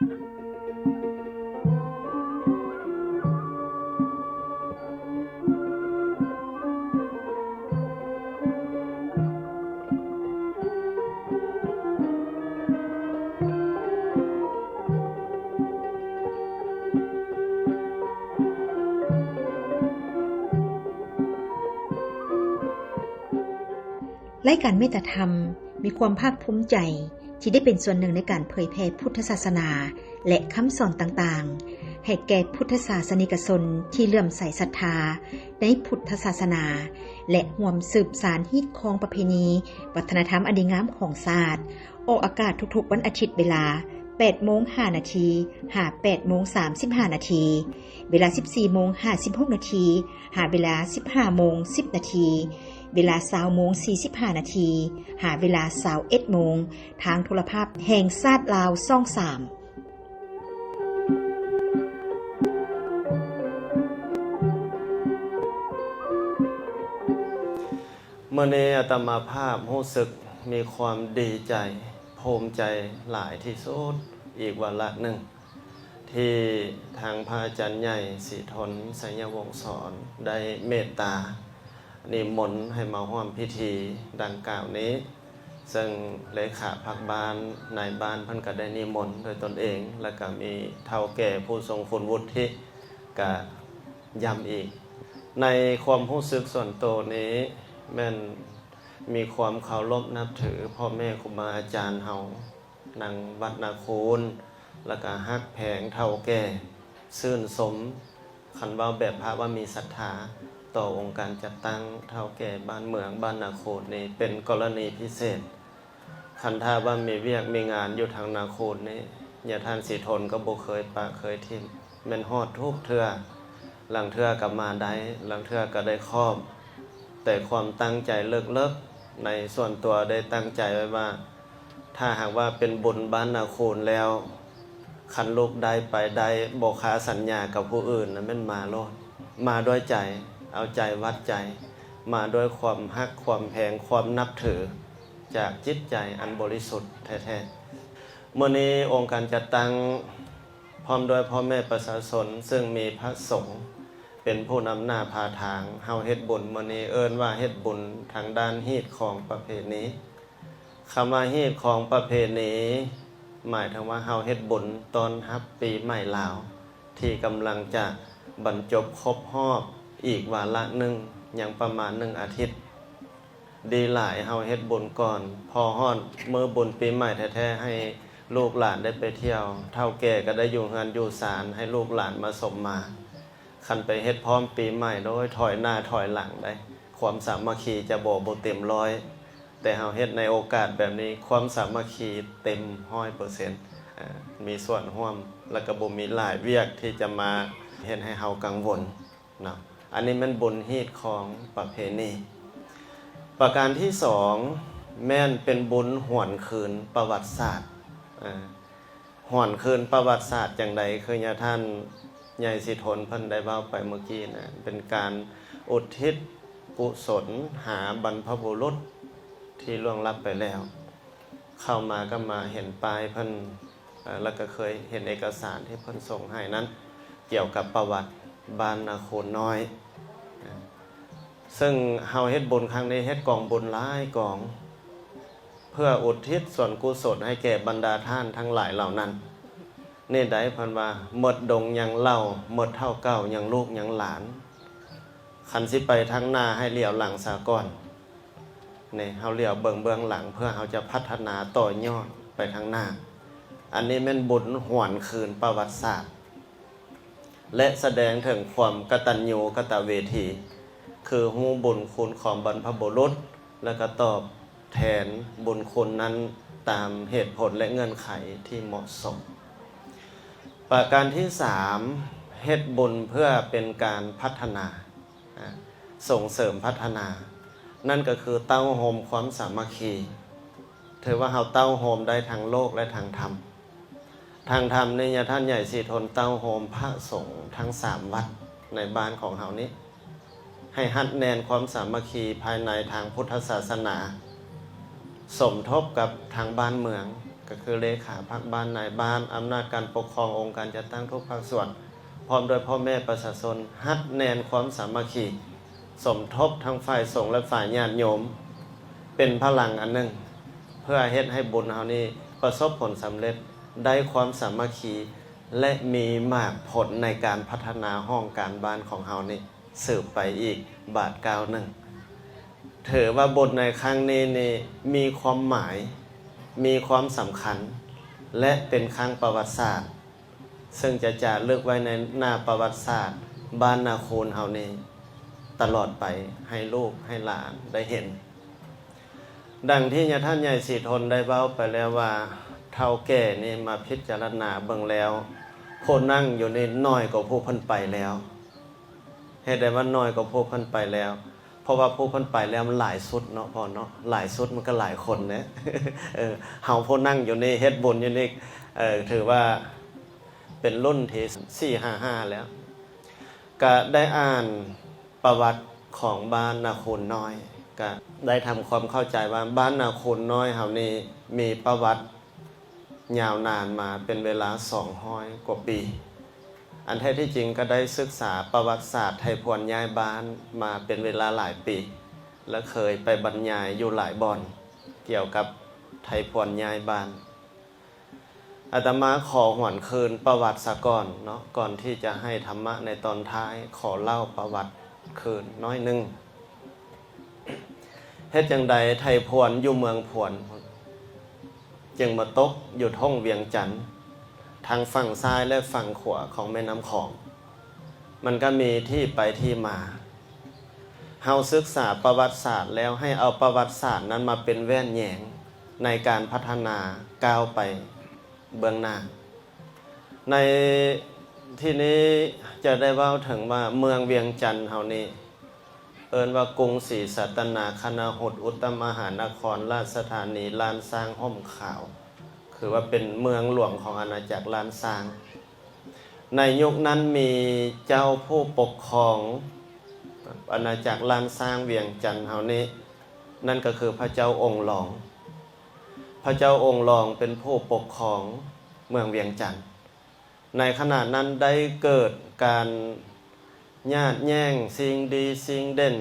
ລາຍການເມດຕາທຳ ມີຄວາມພາກພູມໃຈທີ່ໄດ້ເປັນສ່ວນໜຶ່ງໃນການເຜີຍແຜ່ພຸດທະສາສະໜາ ແລະ ຄຳສອນຕ່າງໆ ໃຫ້ແກ່ພຸດທະສາສະນິກະຊົນທີ່ເຫຼື້ອມໃສສັດທາໃນພຸດທະສາສະໜາ ແລະ ຮ່ວມສືບສານຮີດຄອງປະເພນີ ວັດທະນະທຳອັນດີງາມຂອງຊາດ. ອອກອາກາດທຸກໆວັນອາທິດເວລາແປດໂມງຫ້ານາທີ ຫາແປດໂມງສາມສິບຫ້ານາທີ, ເວລາສິບສີ່ໂມງຫ້າສິບຫົກນາທີ ຫາເວລາສິບຫ້າໂມງສິບນາທີ, ເວລາຊາວໂມງສີ່ສິບຫ້ານາທີ ຫາເວລາຊາວເອັດໂມງ ທາງໂທລະພາບແຫ່ງຊາດລາວ ຊ່ອງສາມ. ມື້ນີ້ອາດຕະມາພາບຮູ້ສຶກມີຄວາມດີໃຈ ພູມໃຈຫຼາຍທີ່ສຸດອີກວາລະໜຶ່ງ ທີ່ທາງພະອາຈານໃຫຍ່ສີທົນ ໄຊຍະວົງສອນ ໄດ້ເມດຕານິມົນໃຫ້ມາຮ່ວມພິທີດັ່ງກ່າວນີ້ ເຊິ່ງເລຂາພັກບ້ານ ນາຍບ້ານເພິ່ນກໍໄດ້ນິມົນດ້ວຍຕົນເອງ ແລະ ກໍມີເຖົ້າແກ່ຜູ້ຊົງຄຸນວຸດທິກະຢ້ຳອີກ. ໃນຄວາມຮູ້ສຶກສ່ວນໂຕນີ້ ແມ່ນມີຄວາມເຄົາລົບນັບຖືພໍ່ແມ່ຄູບາອາຈານເຮົາ ນາງວັດນາຄູນ ແລ້ວກະຮັກແພງເຖົ້າແກ່ ຊື່ນຊົມ ຄັນເວົ້າແບບພະວ່າມີສັດທາຕໍ່ອົງການຈັດຕັ້ງເຖົ້າແກ່ບ້ານເມືອງ ບ້ານນາຄູນນີ້ເປັນກໍລະນີພິເສດ. ຄັນຖ້າວ່າມີວຽກມີງານຢູ່ທາງນາຄູນນີ້ ຍາທ່ານສີທົນກໍບໍ່ເຄີຍປະເຄີຍຖິ້ມ ແມ່ນຮອດທຸກເທື່ອ, ລາງເທື່ອກໍມາໄດ້, ລາງເທື່ອກໍໄດ້ຄອບ, ແຕ່ຄວາມຕັ້ງໃຈເລິກໆ ໃນສ່ວນຕົວໄດ້ຕັ້ງໃຈໄວ້ວ່າ ຖ້າຫາກວ່າເປັນບຸນບ້ານນາຄູນແລ້ວ ຄັນລູກໄດ້ໄປໄດ້ ບໍ່ຄາສັນຍາກັບຜູ້ອື່ນນະ ແມ່ນມາໂລດ, ມາດ້ວຍໃຈ, ເອົາໃຈວັດໃຈ, ມາດ້ວຍຄວາມຮັກ, ຄວາມແພງ, ຄວາມນັບຖື ຈາກຈິດໃຈອັນບໍລິສຸດແທ້ໆ. ມື້ນີ້ອົງການຈັດຕັ້ງ ພ້ອມດ້ວຍພໍ່ແມ່ປະຊາຊົນ ເຊິ່ງມີພະສົງເປັນຜູ້ນຳໜ້າພາທາງ, ເຮົາເຮັດບຸນມື້ນີ້ເອີ້ນວ່າເຮັດບຸນທາງດ້ານຮີດຄອງປະເພນີ. ຄຳວ່າຮີດຄອງປະເພນີ ໝາຍເຖິງວ່າເຮົາເຮັດບຸນຕ້ອນຮັບປີໃໝ່ລາວ ທີ່ກຳລັງຈະບັນຈົບຄົບຮອບອີກວາລະໜຶ່ງ ຍັງປະມານໜຶ່ງອາທິດ. ດີຫຼາຍເຮົາເຮັດບຸນກ່ອນ, ພໍຮອດມື້ບຸນປີໃໝ່ແທ້ໆ ໃຫ້ລູກຫຼານໄດ້ໄປທ່ຽວ, ເຖົ້າແກ່ກໍໄດ້ຢູ່ເຮືອນຢູ່ຊານ ໃຫ້ລູກຫຼານມາຊົມມາ. ຄັນໄປເຮັດພ້ອມປີໃໝ່ ໂດຍຖອຍໜ້າຖອຍຫຼັງໄດ໋, ຄວາມສາມັກຄີຈະບໍ່ ບໍ່ເຕັມຮ້ອຍ, ແຕ່ເຮົາເຮັດໃນໂອກາດແບບນີ້ ຄວາມສາມັກຄີເຕັມຮ້ອຍເປີເຊັນ, ເອີ ມີສ່ວນຮ່ວມ ແລ້ວກໍບໍ່ມີຫຼາຍວຽກທີ່ຈະມາເຮັດໃຫ້ເຮົາກັງວົນເນາະ. ອັນນີ້ແມ່ນບຸນຮີດຄອງປະເພນີ. ປະການທີສອງ ແມ່ນເປັນບຸນຫວນຄືນປະຫວັດສາດ, ເອີ ຫວນຄືນປະຫວັດສາດຈັ່ງໃດ? ຄືຍາທ່ານໃຫຍ່ສີທົນເພິ່ນໄດ້ເວົ້າໄປເມື່ອກີ້ນະ, ເປັນການອຸທິດກຸສົນຫາບັນພະບຸລຸດທີ່ລ່ວງລັບໄປແລ້ວ. ເຂົ້າມາກໍມາເຫັນປ້າຍເພິ່ນ, ເອີ ແລ້ວກໍເຄີຍເຫັນເອກະສານທີ່ເພິ່ນສົ່ງໃຫ້ນັ້ນ ກ່ຽວກັບປະຫວັດບ້ານນາໂຄນນ້ອຍ, ເຊິ່ງເຮົາເຮັດບຸນຄັ້ງນີ້ ເຮັດກອງບຸນຫຼາຍກອງ ເພື່ອອຸທິດສ່ວນກຸສົນໃຫ້ແກ່ບັນດາທ່ານທັງຫຼາຍເຫຼົ່ານັ້ນ. ແນວໃດ ເພິ່ນວ່າ ໝົດດົງຍັງເຫຼົ່າ, ໝົດເຖົ້າເກົ່າຍັງລູກຍັງຫຼານ. ຄັນຊິໄປທາງໜ້າໃຫ້ຫຼຽວຫຼັງສາກ່ອນ. ນີ້ ເຮົາຫຼຽວເບິ່ງເບື້ອງຫຼັງ ເພື່ອເຮົາຈະພັດທະນາຕໍ່ຍອດໄປທາງໜ້າ. ອັນນີ້ແມ່ນບຸນຫວນຄືນປະຫວັດສາດ ແລະ ສະແດງເຖິງຄວາມກະຕັນຍູກະຕະເວທີ, ຄືຮູ້ບຸນຄຸນຂອງບັນພະບຸລຸດ ແລະ ກະຕອບແທນບຸນຄຸນນັ້ນຕາມເຫດຜົນ ແລະ ເງື່ອນໄຂທີ່ເໝາະສົມ. ປະການທີສາມ ເຮັດບຸນເພື່ອເປັນການພັດທະນາ, ອາ, ສົ່ງເສີມພັດທະນາ, ນັ້ນກໍຄືເຕົ້າໂຮມຄວາມສາມັກຄີ. ຖືວ່າເຮົາເຕົ້າໂຮມໄດ້ທັງໂລກ ແລະ ທັງທຳ. ທາງທຳນີ້ ຍາທ່ານໃຫຍ່ສີທົນເຕົ້າໂຮມພະສົງທັງສາມວັດໃນບ້ານຂອງເຮົານີ້ ໃຫ້ຮັດແໜ້ນຄວາມສາມັກຄີພາຍໃນທາງພຸດທະສາສະໜາ ສົມທົບກັບທາງບ້ານເມືອງ, ກໍຄືເລຂາພັກບ້ານນາຍບ້ານ, ອຳນາດການປົກຄອງ, ອົງການຈັດຕັ້ງທຸກພາກສ່ວນ ພ້ອມດ້ວຍພໍ່ແມ່ປະຊາຊົນ ຮັດແໜ້ນຄວາມສາມັກຄີ, ສົມທົບທັງຝ່າຍສົງ ແລະ ຝ່າຍຍາດໂຍມ ເປັນພະລັງອັນໜຶ່ງ ເພື່ອເຮັດໃຫ້ບຸນເຮົານີ້ປະສົບຜົນສຳເລັດ, ໄດ້ຄວາມສາມັກຄີ ແລະ ມີໝາກຜົນໃນການພັດທະນາຫ້ອງການບ້ານຂອງເຮົານີ້ ສືບໄປອີກບາດກ້າວໜຶ່ງ. ຖືວ່າບຸນໃນຄັ້ງນີ້ນີ້ມີຄວາມໝາຍ, ມີຄວາມສຳຄັນ ແລະ ເປັນຄັ້ງປະຫວັດສາດ ເຊິ່ງຈະຈາລຶກໄວ້ໃນໜ້າປະຫວັດສາດບ້ານນາຄູນເຮົານີ້ຕະຫຼອດໄປ ໃຫ້ລູກໃຫ້ຫຼານໄດ້ເຫັນ. ດັ່ງທີ່ຍາທ່ານໃຫຍ່ສີທົນໄດ້ເວົ້າໄປແລ້ວວ່າ ເຖົ້າແກ່ນີ້ມາພິຈາລະນາເບິ່ງແລ້ວ ຜູ້ນັ່ງຢູ່ນີ້ໜ້ອຍກວ່າຜູ້ເພິ່ນໄປແລ້ວ. ເຮັດໃດວ່າໜ້ອຍກວ່າຜູ້ເພິ່ນໄປແລ້ວ? ເພາະວ່າຜູ້ເພິ່ນໄປແລ້ວມັນຫຼາຍຊຸດເນາະ ພໍ່ເນາະ, ຫຼາຍຊຸດມັນກໍຫຼາຍຄົນເດ້. ເອີ ເຮົາຜູ້ນັ່ງຢູ່ນີ້ ເຮັດບຸນຢູ່ນີ້ ເອີ ຖືວ່າເປັນລຸ້ນທີສີ່ຫ້າຫ້າແລ້ວ. ກະໄດ້ອ່ານປະຫວັດຂອງບ້ານນາຄູນນ້ອຍ, ກະໄດ້ທຳຄວາມເຂົ້າໃຈວ່າ ບ້ານນາຄູນນ້ອຍເຮົານີ້ມີປະຫວັດ ຍາວນານມາເປັນເວລາສອງຮ້ອຍກວ່າປີ. ອັນແທ້ທີ່ຈິງກໍໄດ້ສຶກສາປະຫວັດສາດໄທພວນຍ້າຍບ້ານມາເປັນເວລາຫຼາຍປີ ແລະ ເຄີຍໄປບັນຍາຍຢູ່ຫຼາຍບ່ອນກ່ຽວກັບໄທພວນຍ້າຍບ້ານ. ອາດຕະມາຂໍຫວນຄືນປະຫວັດສາກ່ອນເນາະ, ກ່ອນທີ່ຈະໃຫ້ທຳມະໃນຕອນທ້າຍ, ຂໍເລົ່າປະຫວັດຄືນໜ້ອຍໜຶ່ງ. ເຮັດຈັ່ງໃດໄທພວນຢູ່ເມືອງພວນ ຈຶ່ງມາຕົກຢູ່ທົ່ງວຽງຈັນ ທັງຝັ່ງຊ້າຍ ແລະ ຝັ່ງຂວາຂອງແມ່ນ້ຳຂອງ? ມັນກໍມີທີ່ໄປທີ່ມາ. ເຮົາສຶກສາປະຫວັດສາດແລ້ວ ໃຫ້ເອົາປະຫວັດສາດນັ້ນມາເປັນແວ່ນແຍງໃນການພັດທະນາກ້າວໄປເບື້ອງໜ້າ. ໃນທີ່ນີ້ຈະໄດ້ເວົ້າເຖິງວ່າເມືອງວຽງຈັນເຮົານີ້ ເອີ້ນວ່າກຸງສີສັດຕະນາຄະນະຫຸດ ອຸດຕະມະຫານະຄອນ ລາຊະທານີ ລ້ານຊ້າງຮົ່ມຂາວ ຄືວ່າເປັນເມືອງຫຼວງຂອງອານາຈັກລ້ານຊ້າງ. ໃນຍຸກນັ້ນມີເຈົ້າຜູ້ປົກຄອງອານາຈັກລ້ານຊ້າງວຽງຈັນເຮົານີ້ ນັ້ນກໍຄືພະເຈົ້າອົງຫຼອງ. ພະເຈົ້າອົງຫຼອງເປັນຜູ້ປົກຄອງເມືອງວຽງຈັນ. ໃນຂະນະນັ້ນໄດ້ເກີດການຍາດແຍ່ງສິ່ງດີສິ່ງເດັ່ນ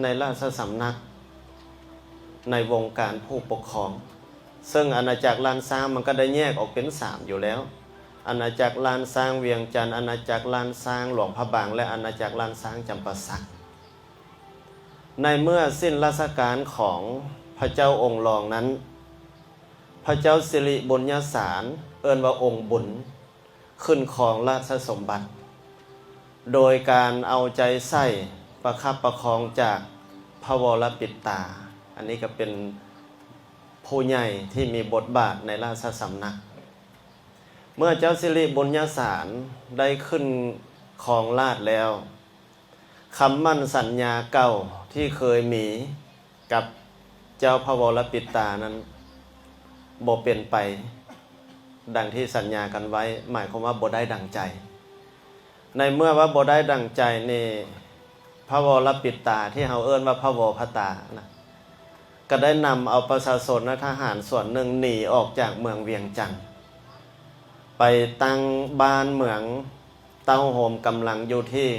ໃນລາຊະສຳນັກ ໃນວົງການຜູ້ປົກຄອງ, ເຊິ່ງອານາຈັກລ້ານຊ້າງມັນກໍໄດ້ແຍກອອກເປັນສາມຢູ່ແລ້ວ, ອານາຈັກລ້ານຊ້າງວຽງຈັນ, ອານາຈັກລ້ານຊ້າງຫຼວງພະບາງ ແລະ ອານາຈັກລ້ານຊ້າງຈຳປາສັກ. ໃນເມື່ອສິ້ນລາຊະການຂອງພະເຈົ້າອົງຫຼອງນັ້ນ, ພະເຈົ້າສິລິບຸນຍະສານ ເອີ້ນວ່າອົງບຸນ ຂຶ້ນຄອງລາຊະສົມບັດ ໂດຍການເອົາໃຈໃສ່ປະຄັບປະຄອງຈາກພະວໍລະປິດຕາ, ອັນນີ້ກໍເປັນຜູ້ໃຫຍ່ທີ່ມີບົດບາດໃນລາຊະສຳນັກ. ເມື່ອເຈົ້າສິລິບຸນຍະສານໄດ້ຂຶ້ນຄອງລາດແລ້ວ, ຄຳໝັ້ນສັນຍາເກົ່າທີ່ເຄີຍມີກັບເຈົ້າພະວໍລະປິດຕານັ້ນບໍ່ເປັນໄປດັ່ງທີ່ສັນຍາກັນໄວ້, ໝາຍຄວາມວ່າບໍ່ໄດ້ດັ່ງໃຈ. ໃນເມື່ອວ່າບໍ່ໄດ້ດັ່ງໃຈນີ້, ພະວໍລະປິດຕາທີ່ເຮົາເອີ້ນວ່າພະວໍພະຕານະ, ກໍໄດ້ນຳເອົາປະຊາຊົນ ແລະ ທະຫານສ່ວນໜຶ່ງໜີອອກຈາກເມືອງວຽງຈັນ ໄປຕັ້ງບ້ານເມືອງ ເຕົ້າໂຮມກຳລັງຢູ່ທີ່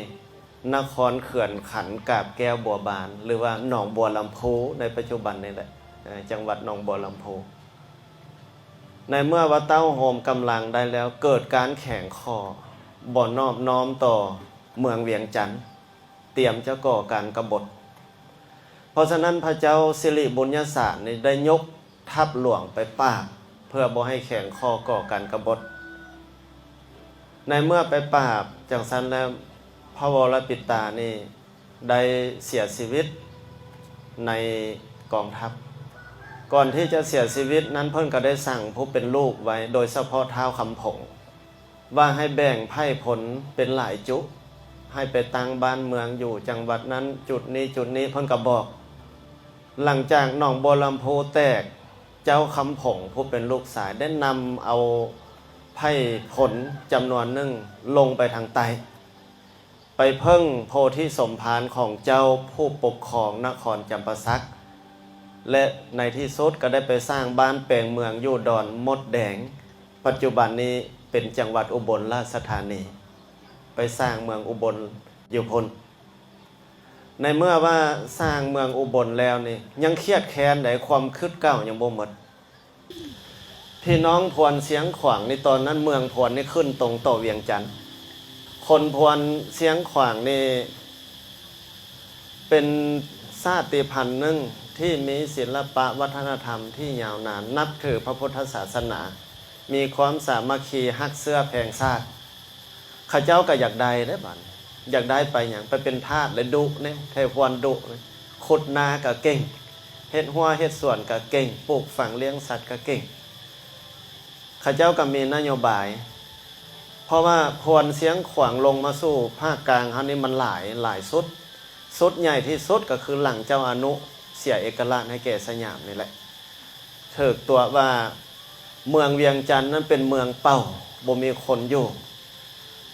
ນະຄອນເຂືອນຂັນກາບແກ້ວບົວບານ ຫຼືວ່າໜອງບົວລຳພູໃນປັດຈຸບັນນີ້ແຫຼະ, ເອີ ຈັງຫວັດໜອງບົວລຳພູ. ໃນເມື່ອວ່າເຕົ້າໂຮມກຳລັງໄດ້ແລ້ວ ເກີດການແຂງຂໍ້ບໍ່ນອບນ້ອມຕໍ່ເມືອງວຽງຈັນ, ຕຽມຈະກໍ່ການກະບົດ. ເພາະສະນັ້ນ ພະເຈົ້າສິລິບຸນຍະສານນີ້ໄດ້ຍົກທັບຫຼວງໄປປາບ ເພື່ອບໍ່ໃຫ້ແຂງຂໍ້ກໍ່ການກະບົດ. ໃນເມື່ອໄປປາບຈັ່ງຊັ້ນແລ້ວ ພະວໍລະປິດຕານີ້ໄດ້ເສຍຊີວິດໃນກອງທັບ. ກ່ອນທີ່ຈະເສຍຊີວິດນັ້ນ ເພິ່ນກໍໄດ້ສັ່ງຜູ້ເປັນລູກໄວ້ ໂດຍສະເພາະທ້າວຄຳຜົງ ວ່າໃຫ້ແບ່ງໄພ່ພົນເປັນຫຼາຍຈຸ, ໃຫ້ໄປຕັ້ງບ້ານເມືອງຢູ່ຈັງຫວັດນັ້ນ ຈຸດນີ້ຈຸດນີ້, ເພິ່ນກໍບອກ. ຫຼັງຈາກໜອງບົວລຳພູແຕກ, ເຈົ້າຄຳຜົງຜູ້ເປັນລູກຊາຍໄດ້ນຳເອົາໄພ່ພົນຈຳນວນໜຶ່ງລົງໄປທາງໃຕ້, ໄປເພິ່ງໂພທິສົມພານຂອງເຈົ້າຜູ້ປົກຄອງນະຄອນຈຳປາສັກ, ແລະ ໃນທີ່ສຸດກໍໄດ້ໄປສ້າງບ້ານແປງເມືອງຢູ່ດອນມົດແດງ, ປັດຈຸບັນນີ້ເປັນຈັງຫວັດອຸບົນລາຊະທານີ, ໄປສ້າງເມືອງອຸບົນຢູ່ພຸ້ນ. ໃນເມື່ອວ່າສ້າງເມືອງອຸບົນແລ້ວນີ້ ຍັງຄຽດແຄ້ນໃດ໋, ຄວາມຄຶດເກົ່າຍັງບໍ່ໝົດ. ພີ່ນ້ອງພວນຊຽງຂວາງນີ້ ຕອນນັ້ນເມືອງພວນນີ້ຂຶ້ນຕົງຕໍ່ວຽງຈັນ. ຄົນພວນຊຽງຂວາງນີ້ເປັນຊາດຕິພັນໜຶ່ງທີ່ມີສິລະປະວັດທະນະທຳທີ່ຍາວນານ, ນັບຖືພະພຸດທະສາສະໜາ, ມີຄວາມສາມັກຄີ, ຮັກເຊື້ອແພງຊາດ. ເຂົາເຈົ້າກໍຢາກໄດ້ເດ້ບາດນີ້, ຢາກໄດ້ໄປຫຍັງ? ໄປເປັນທາດ ແລະ ດຸເດ້, ໄທພວນດຸ, ຂຸດນາກໍເກັ່ງ, ເຮັດຮົ້ວເຮັດສວນກໍເກັ່ງ, ປູກຝັງລ້ຽງສັດກໍເກັ່ງ. ເຂົາເຈົ້າກໍມີນະໂຍບາຍ, ເພາະວ່າພວນຊຽງຂວາງລົງມາສູ່ພາກກາງເຮົານີ້ມັນຫຼາຍ, ຫຼາຍສຸດ, ສຸດໃຫຍ່ທີ່ສຸດກໍຄືຫຼັງເຈົ້າອະນຸເສຍເອກະລາດໃຫ້ແກ່ສະຫຍາມນີ້ແຫຼະ. ຖືກຕົວະວ່າເມືອງວຽງຈັນນັ້ນເປັນເມືອງເປົ່າ, ບໍ່ມີຄົນຢູ່.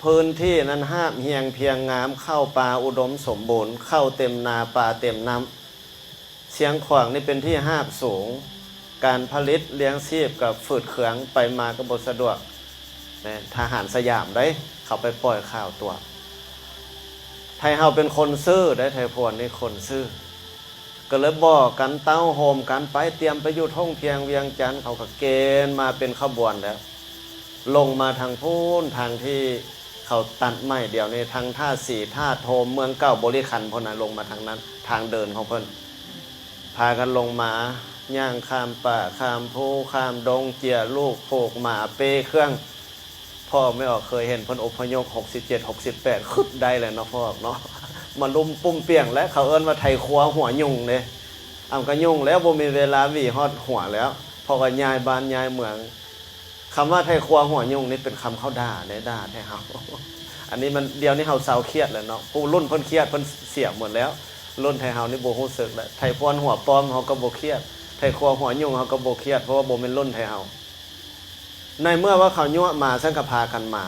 ພື້ນທີ່ນັ້ນຮາບຮຽງພຽງງາມ, ເຂົ້າປາອຸດົມສົມບູນ, ເຂົ້າເຕັມນາ, ປາເຕັມນ້ຳ. ຊຽງຂວາງນີ້ເປັນທີ່ຮາບສູງ, ການຜະລິດລ້ຽງຊີບກໍຝືດເຄືອງ, ໄປມາກໍບໍ່ສະດວກ. ແມ່ນທະຫານສະຫຍາມໄດ໋ ເຂົາໄປປ່ອຍຂ່າວຕົວະ. ໄທເຮົາເປັນຄົນຊື່ໄດ໋, ໄທພວນນີ້ຄົນຊື່. ກໍເລີຍບອກກັນເຕົ້າໂຮມກັນໄປ, ຕຽມໄປຢູ່ທົ່ງພຽງວຽງຈັນ, ເຂົາກໍເກນມາເປັນຂະບວນແລ້ວ, ລົງມາທາງພຸ້ນ, ທາງທີ່ເຂົາຕັດໃໝ່ດຽວນີ້, ທາງທ່າສີ, ທ່າໂທມ, ເມືອງເກົ່າ, ບໍລິຄັນພຸ້ນນະ, ລົງມາທາງນັ້ນ, ທາງເດີນຂອງເພິ່ນ. ພາກັນລົງມາ, ຍ່າງຂ້າມປ່າ, ຂ້າມພູ, ຂ້າມດົງ, ເຈຍລູກ, ຜູກໝາ, ເປ້ເຄື່ອງ. ພໍ່ອອກແມ່ອອກເຄີຍເຫັນເພິ່ນອົບພະຍົບ ຫົກສິບເຈັດ ຫົກສິບແປດ ຄຶດໄດ້ແລ້ວເນາະ ພໍ່ອອກເນາະ, ມາລຸມປຸ້ມປ່ຽງແລ້ວ. ເຂົາເອີ້ນວ່າໄຖຄົວຫົວຍຸງເດ້. ອ້າວ ກໍຍຸງແລ້ວ, ບໍ່ມີເວລາຫວີຮອດຫົວແລ້ວ, ເພາະວ່າຍ້າຍບ້ານຍ້າຍເມືອງ. ຄຳວ່າໄຖຄົວຫົວຍຸງນີ້ເປັນຄຳເຂົາດ່າເດ້, ດ່າໄທເຮົາ. ອັນນີ້ມັນ, ດຽວນີ້ເຮົາເຊົາຄຽດແລ້ວເນາະ, ຜູ້ລຸ້ນເພິ່ນຄຽດ, ເພິ່ນເສຍໝົດແລ້ວ. ລຸ້ນໄທເຮົານີ້ບໍ່ຮູ້ສຶກແລ້ວ. ໄຖພວນຫົວປ້ອມເຮົາກໍບໍ່ຄຽດ, ໄຖຄົວຫົວຍຸງເຮົາກໍບໍ່ຄຽດ, ເພາະວ່າບໍ່ແມ່ນລຸ້ນໄທເຮົາ. ໃນເມື່ອວ່າເຂົາຍົວະມາ, ຊັ້ນກໍພາກັນມາ.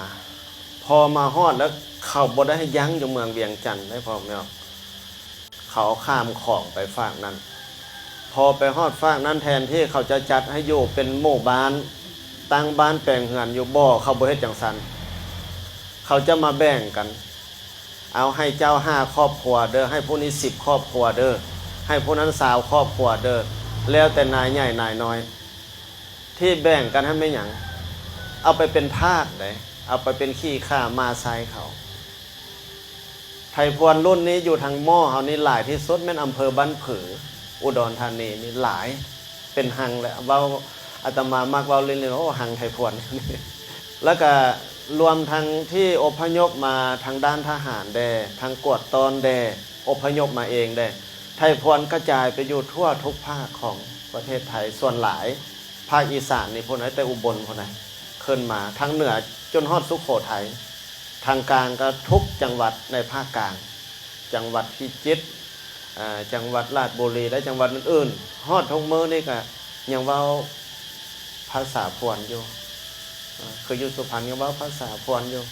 ພໍມາຮອດແລ້ວ, ເຂົາບໍ່ໄດ້ໃຫ້ຢັ້ງຢູ່ເມືອງວຽງຈັນໄດ໋ ພໍ່ແມ່. ເຂົາເອົາຂ້າມຂອງໄປຟາກນັ້ນ. ພໍໄປຮອດຟາກນັ້ນ, ແທນທີ່ເຂົາຈະຈັດໃຫ້ຢູ່ເປັນໝູ່ບ້ານ, ຕັ້ງບ້ານແປງເຮືອນຢູ່, ບໍ່, ເຂົາບໍ່ເຮັດຈັ່ງຊັ້ນ. ເຂົາຈະມາແບ່ງກັນ. ເອົາ, ໃຫ້ເຈົ້າຫ້າຄອບຄົວເດີ, ໃຫ້ຜູ້ນີ້ສິບຄອບຄົວເດີ, ໃຫ້ຜູ້ນັ້ນຊາວຄອບຄົວເດີ, ແລ້ວແຕ່ນາຍໃຫຍ່ນາຍນ້ອຍ. ທີ່ແບ່ງກັນຫັ້ນແມ່ນຫຍັງ? ເອົາໄປເປັນທາດເດ້, ເອົາໄປເປັນຂີ້ຂ້າມ້າໄຊເຂົາ. ໄທພວນລຸ້ນນີ້ຢູ່ທາງໝໍ້ເຮົານີ້ຫຼາຍທີ່ສຸດແມ່ນອຳເພີບ້ານຜື, ອຸດອນທານີນີ້ຫຼາຍ, ເປັນຮັງແຫຼະ. ເວົ້າ, ອາດຕະມາມັກເວົ້າຫຼິ້ນໆ, ໂອ້, ຮັງໄທພວນ. ແລ້ວກະລວມທັງທີ່ອົບພະຍົບມາທາງດ້ານທະຫານແດ່, ທາງກວດຕ້ອນແດ່, ອົບພະຍົບມາເອງແດ່. ໄທພວນກະຈາຍໄປຢູ່ທົ່ວທຸກພາກຂອງປະເທດໄທ, ສ່ວນຫຼາຍ ພາກອີສານນີ້ພຸ້ນນະ, ແຕ່ອຸບົນພຸ້ນນະ, ຂຶ້ນມາທາງເໜືອຈົນຮອດສຸໂຂໄທ, ທາງກາງກໍທຸກຈັງຫວັດໃນພາກກາງ, ຈັງຫວັດພິຈິດ, ເອີ, ຈັງຫວັດລາດບູລີ ແລະ ຈັງຫວັດອື່ນໆ, ຮອດທຸກມື້ນີ້ກໍຍັງເວົ້າພາສາພວນຢູ່. ເອີ, ຄືຢູ່ສຸພັນຍັງເວົ້າພາສາພວນຢູ່.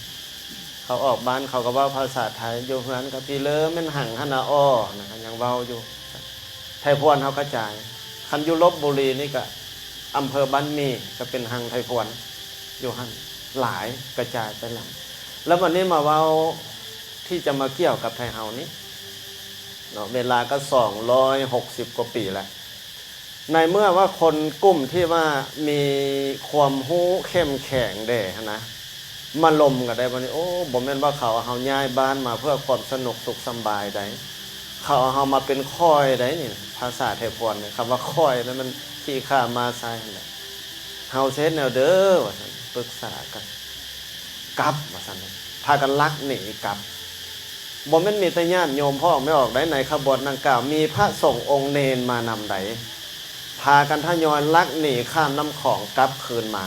ເຂົາອອກບ້ານເຂົາກໍເວົ້າພາສາໄທ, ຢູ່ເຮືອນກໍ ພີ່ເລີແມ່ນຮັງຫັ້ນນະ ອໍ ນະ, ຍັງເວົ້າຢູ່. ໄທພວນເຮົາກະຈາຍ, ຄັນຢູ່ລົບບູລີນີ້ກະອຳເພີບ້ານໝີ່ກະເປັນຮັງໄທພວນຢູ່ຫັ້ນຫຼາຍ, ກະຈາຍໄປຫຼາຍ. ແລ້ວບັດນີ້ມາເວົ້າທີ່ຈະມາກ່ຽວກັບໄທເຮົານີ້ເນາະ, ເວລາກະສອງຮ້ອຍຫົກສິບກວ່າປີແລ້ວ. ໃນເມື່ອວ່າຄົນກຸ່ມທີ່ວ່າມີຄວາມຮູ້ເຂັ້ມແຂງແດ່ຫັ້ນນະ, ມາລົມກັນໄດ້ບັດນີ້. ໂອ້ ບໍ່ແມ່ນວ່າເຂົາເອົາເຮົາຍ້າຍບ້ານມາເພື່ອຄວາມສະໜຸກສຸກສຳບາຍໃດ໋, ເຂົາເອົາເຮົາມາເປັນຂ້ອຍໃດ໋ນີ້. ພາສາໄທພວນນີ້, ຄຳວ່າຂ້ອຍນັ້ນມັນຂີ້ຂ້າມ້າໄຊຫັ້ນແຫຼະ. ເຮົາຊິເຮັດແນວເດີ ວ່າຊັ້ນ, ປຶກສາກັນ, ກັບ ວ່າຊັ້ນ, ພາກັນລັກໜີກັບ. ບໍ່ແມ່ນມີແຕ່ຍາດໂຍມພໍ່ອອກແມ່ອອກໃດ໋, ໃນຂະບວນດັ່ງກ່າວມີພະສົງອົງເນນມານຳໃດ໋, ພາກັນທະຍອຍລັກໜີຂ້າມນ້ຳຂອງກັບຄືນມາ.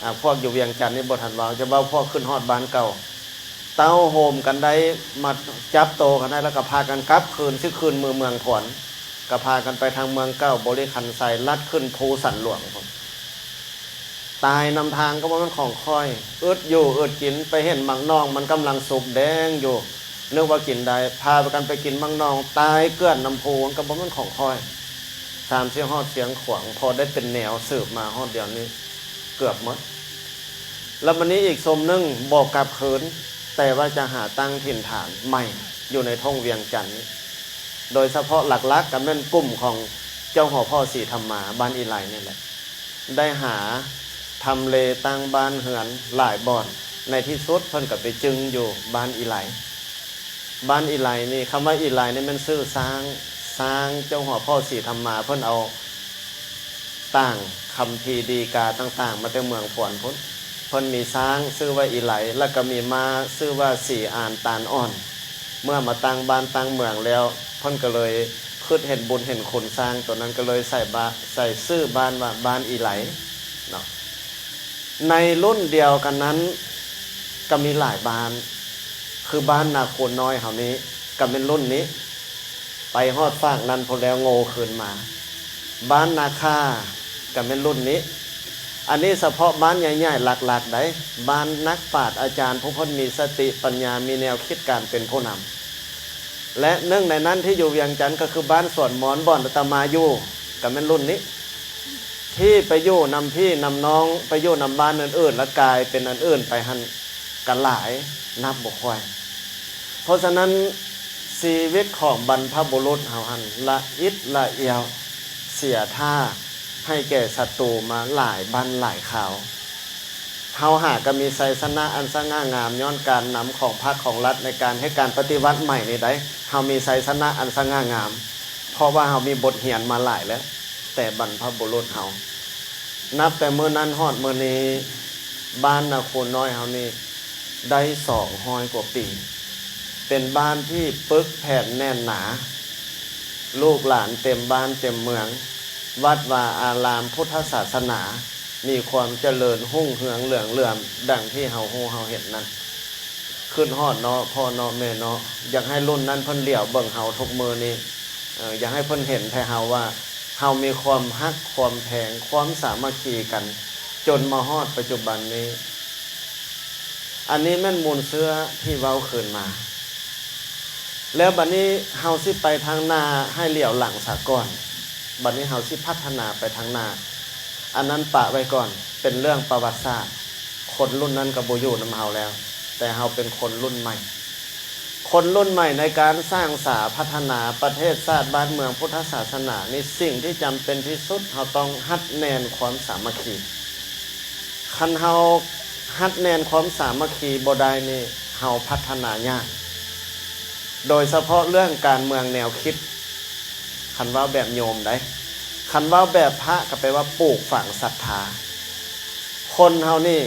ອາ, ພວກຢູ່ວຽງຈັນນີ້ບໍ່ທັນເວົ້າ, ຈະເວົ້າພວກຂຶ້ນຮອດບ້ານເກົ່າ. ເຕົ້າໂຮມກັນໄດ້, ມາຈັບໂຕກັນໄດ້ ແລ້ວກໍພາກັນກັບຄືນ, ຊິຄືນເມືອງພວນ, ກໍພາກັນໄປທາງເມືອງເກົ່າ, ບໍລິຄັນໄຊ, ລັດຂຶ້ນພູສັນຫຼວງພຸ້ນ. ຕາຍນຳທາງກໍບໍ່ແມ່ນຂອງຂ້ອຍ. ອຶດຢູ່ອຶດກິນ, ໄປເຫັນໝາກໜອງມັນກຳລັງສຸກແດງຢູ່, ນຶກວ່າກິນໄດ້ ພາກັນໄປກິນໝາກໜອງ ຕາຍເກືອນນ້ຳພຸ ມັນກໍບໍ່ແມ່ນຂອງຂ້ອຍ. ສາມຊິຮອດຊຽງຂວາງ ພໍໄດ້ເປັນແນວສືບມາຮອດດຽວນີ້ ເກືອບໝົດ. ແລ້ວບັດນີ້ອີກຊຸມໜຶ່ງບໍ່ກັບຄືນ ແຕ່ວ່າຈະຫາຕັ້ງຖິ່ນຖານໃໝ່ຢູ່ໃນທົ່ງວຽງຈັນນີ້ ໂດຍສະເພາະຫຼັກໆກໍແມ່ນກຸ່ມຂອງເຈົ້າຫໍພໍ່ສີທຳມາ ບ້ານອີໄລນີ້ແຫຼະ ໄດ້ຫາທຳເລຕັ້ງບ້ານເຮືອນຫຼາຍບ່ອນ ໃນທີ່ສຸດເພິ່ນກໍໄປຈຶງຢູ່ບ້ານອີໄລ. ບ້ານອີໄລນີ້ ຄຳວ່າອີໄລນີ້ແມ່ນຊື່ຊ້າງ, ຊ້າງເຈົ້າຫົວພໍ່ສີທຳມາ ເພິ່ນເອົາຕ່າງຄຳພີດີກາຕ່າງໆ ມາແຕ່ເມືອງພວນພຸ້ນ. ເພິ່ນມີຊ້າງຊື່ວ່າອີໄລ ແລ້ວກໍມີມ້າຊື່ວ່າສີອານຕານອ່ອນ. ເມື່ອມາຕັ້ງບ້ານຕັ້ງເມືອງແລ້ວ ເພິ່ນກໍເລີຍຄິດເຫັນບຸນເຫັນຄຸນຊ້າງໂຕນັ້ນ ກໍເລີຍໃສ່ບາ ໃສ່ຊື່ບ້ານວ່າບ້ານອີໄລເນາະ. ໃນລຸ້ນດຽວກັນນັ້ນກໍມີຫຼາຍບ້ານ ຄືບ້ານນາຄູນນ້ອຍເຮົານີ້ກໍແມ່ນລຸ້ນນີ້ ໄປຮອດຟາກນັ້ນພຸ້ນແລ້ວໂງ່ຄືນມາ. ບ້ານນາຂ່າກໍແມ່ນລຸ້ນນີ້. ອັນນີ້ສະເພາະບ້ານໃຫຍ່ໆ ຫຼັກໆ ໃດ໋ ບ້ານນັກປາດອາຈານ ຜູ້ເພິ່ນມີສະຕິປັນຍາ ມີແນວຄິດການເປັນຜູ້ນຳ. ແລະ ໜຶ່ງໃນນັ້ນທີ່ຢູ່ວຽງຈັນ ກໍຄືບ້ານສວນມອນ ບ່ອນອາດຕະມາຢູ່ ກໍແມ່ນລຸ້ນນີ້. ທີ່ໄປຢູ່ນຳພີ່ນຳນ້ອງ ໄປຢູ່ນຳບ້ານອື່ນໆ ແລ້ວກາຍເປັນອັນອື່ນໄປຫັ້ນ ກໍຫຼາຍນັບບໍ່ຖ້ວນ. ເພາະສະນັ້ນ ຊີວິດຂອງບັນພະບຸລຸດເຮົາຫັ້ນ ລະອິດລະອຽວ ເສຍທ່າໃຫ້ແກ່ສັດຕູມາຫຼາຍບັ້ນຫຼາຍຄາວ. ເຮົາຫາກໍມີໄຊຊະນະອັນສະຫງ່າງາມ ຍ້ອນການນຳຂອງພັກຂອງລັດໃນການເຮັດການປະຕິວັດໃໝ່ນີ້ໃດ໋ ເຮົາມີໄຊຊະນະອັນສະຫງ່າງາມ ເພາະວ່າເຮົາມີບົດຮຽນມາຫຼາຍແລ້ວ ແຕ່ບັນພະບຸລຸດເຮົາ. ນັບແຕ່ມື້ນັ້ນຮອດມື້ນີ້ ບ້ານນາຄູນນ້ອຍເຮົານີ້ໄດ້ສອງຮ້ອຍກວ່າປີ ເປັນບ້ານທີ່ປຶກແຜ່ນແໜ້ນໜາ, ລູກຫຼານເຕັມບ້ານເຕັມເມືອງ, ວັດວາອາລາມພຸດທະສາສະໜາມີຄວາມຈະເລີນຮຸ່ງເຮືອງເຫຼືອງເຫຼື້ອມ ດັ່ງທີ່ເຮົາຮູ້ເຮົາເຫັນນັ້ນ. ຄຶດຮອດເນາະ ພໍ່ເນາະ ແມ່ເນາະ, ຢາກໃຫ້ລຸ້ນນັ້ນເພິ່ນຫຼຽວເບິ່ງເຮົາທຸກມື້ນີ້. ເອີ ຢາກໃຫ້ເພິ່ນເຫັນແທ້ເຮົາວ່າ ເຮົາມີຄວາມຮັກຄວາມແພງ ຄວາມສາມັກຄີກັນ ຈົນມາຮອດປັດຈຸບັນນີ້. ອັນນີ້ແມ່ນມູນເຊື້ອທີ່ເວົ້າຄືນມາ. ແລ້ວບັດນີ້ເຮົາຊິໄປທາງໜ້າໃຫ້ຫຼຽວຫຼັງສາກ່ອນ. ບັດນີ້ເຮົາຊິພັດທະນາໄປທາງໜ້າ. ອັນນັ້ນປະໄວ້ກ່ອນ ເປັນເລື່ອງປະຫວັດສາດ. ຄົນລຸ້ນນັ້ນກໍບໍ່ຢູ່ນຳເຮົາແລ້ວ, ແຕ່ເຮົາເປັນຄົນລຸ້ນໃໝ່. ຄົນລຸ້ນໃໝ່ໃນການສ້າງສາພັດທະນາປະເທດຊາດບ້ານເມືອງພຸດທະສາສະໜານີ້ ສິ່ງທີ່ຈຳເປັນທີ່ສຸດ ເຮົາຕ້ອງຮັດແໜ້ນຄວາມສາມັກຄີ. ຄັນເຮົາຮັດແໜ້ນຄວາມສາມັກຄີບໍ່ໄດ້ນີ້ ເຮົາພັດທະນາຍາກ. ໂດຍສະເພາະເລື່ອງການເມືອງແນວຄິດ, ຄັນເວົ້າແບບໂຍມໃດ໋, ຄັນເວົ້າແບບພະກໍແປວ່າປູກຝັງສັດທາ. ຄົນເຮົານີ້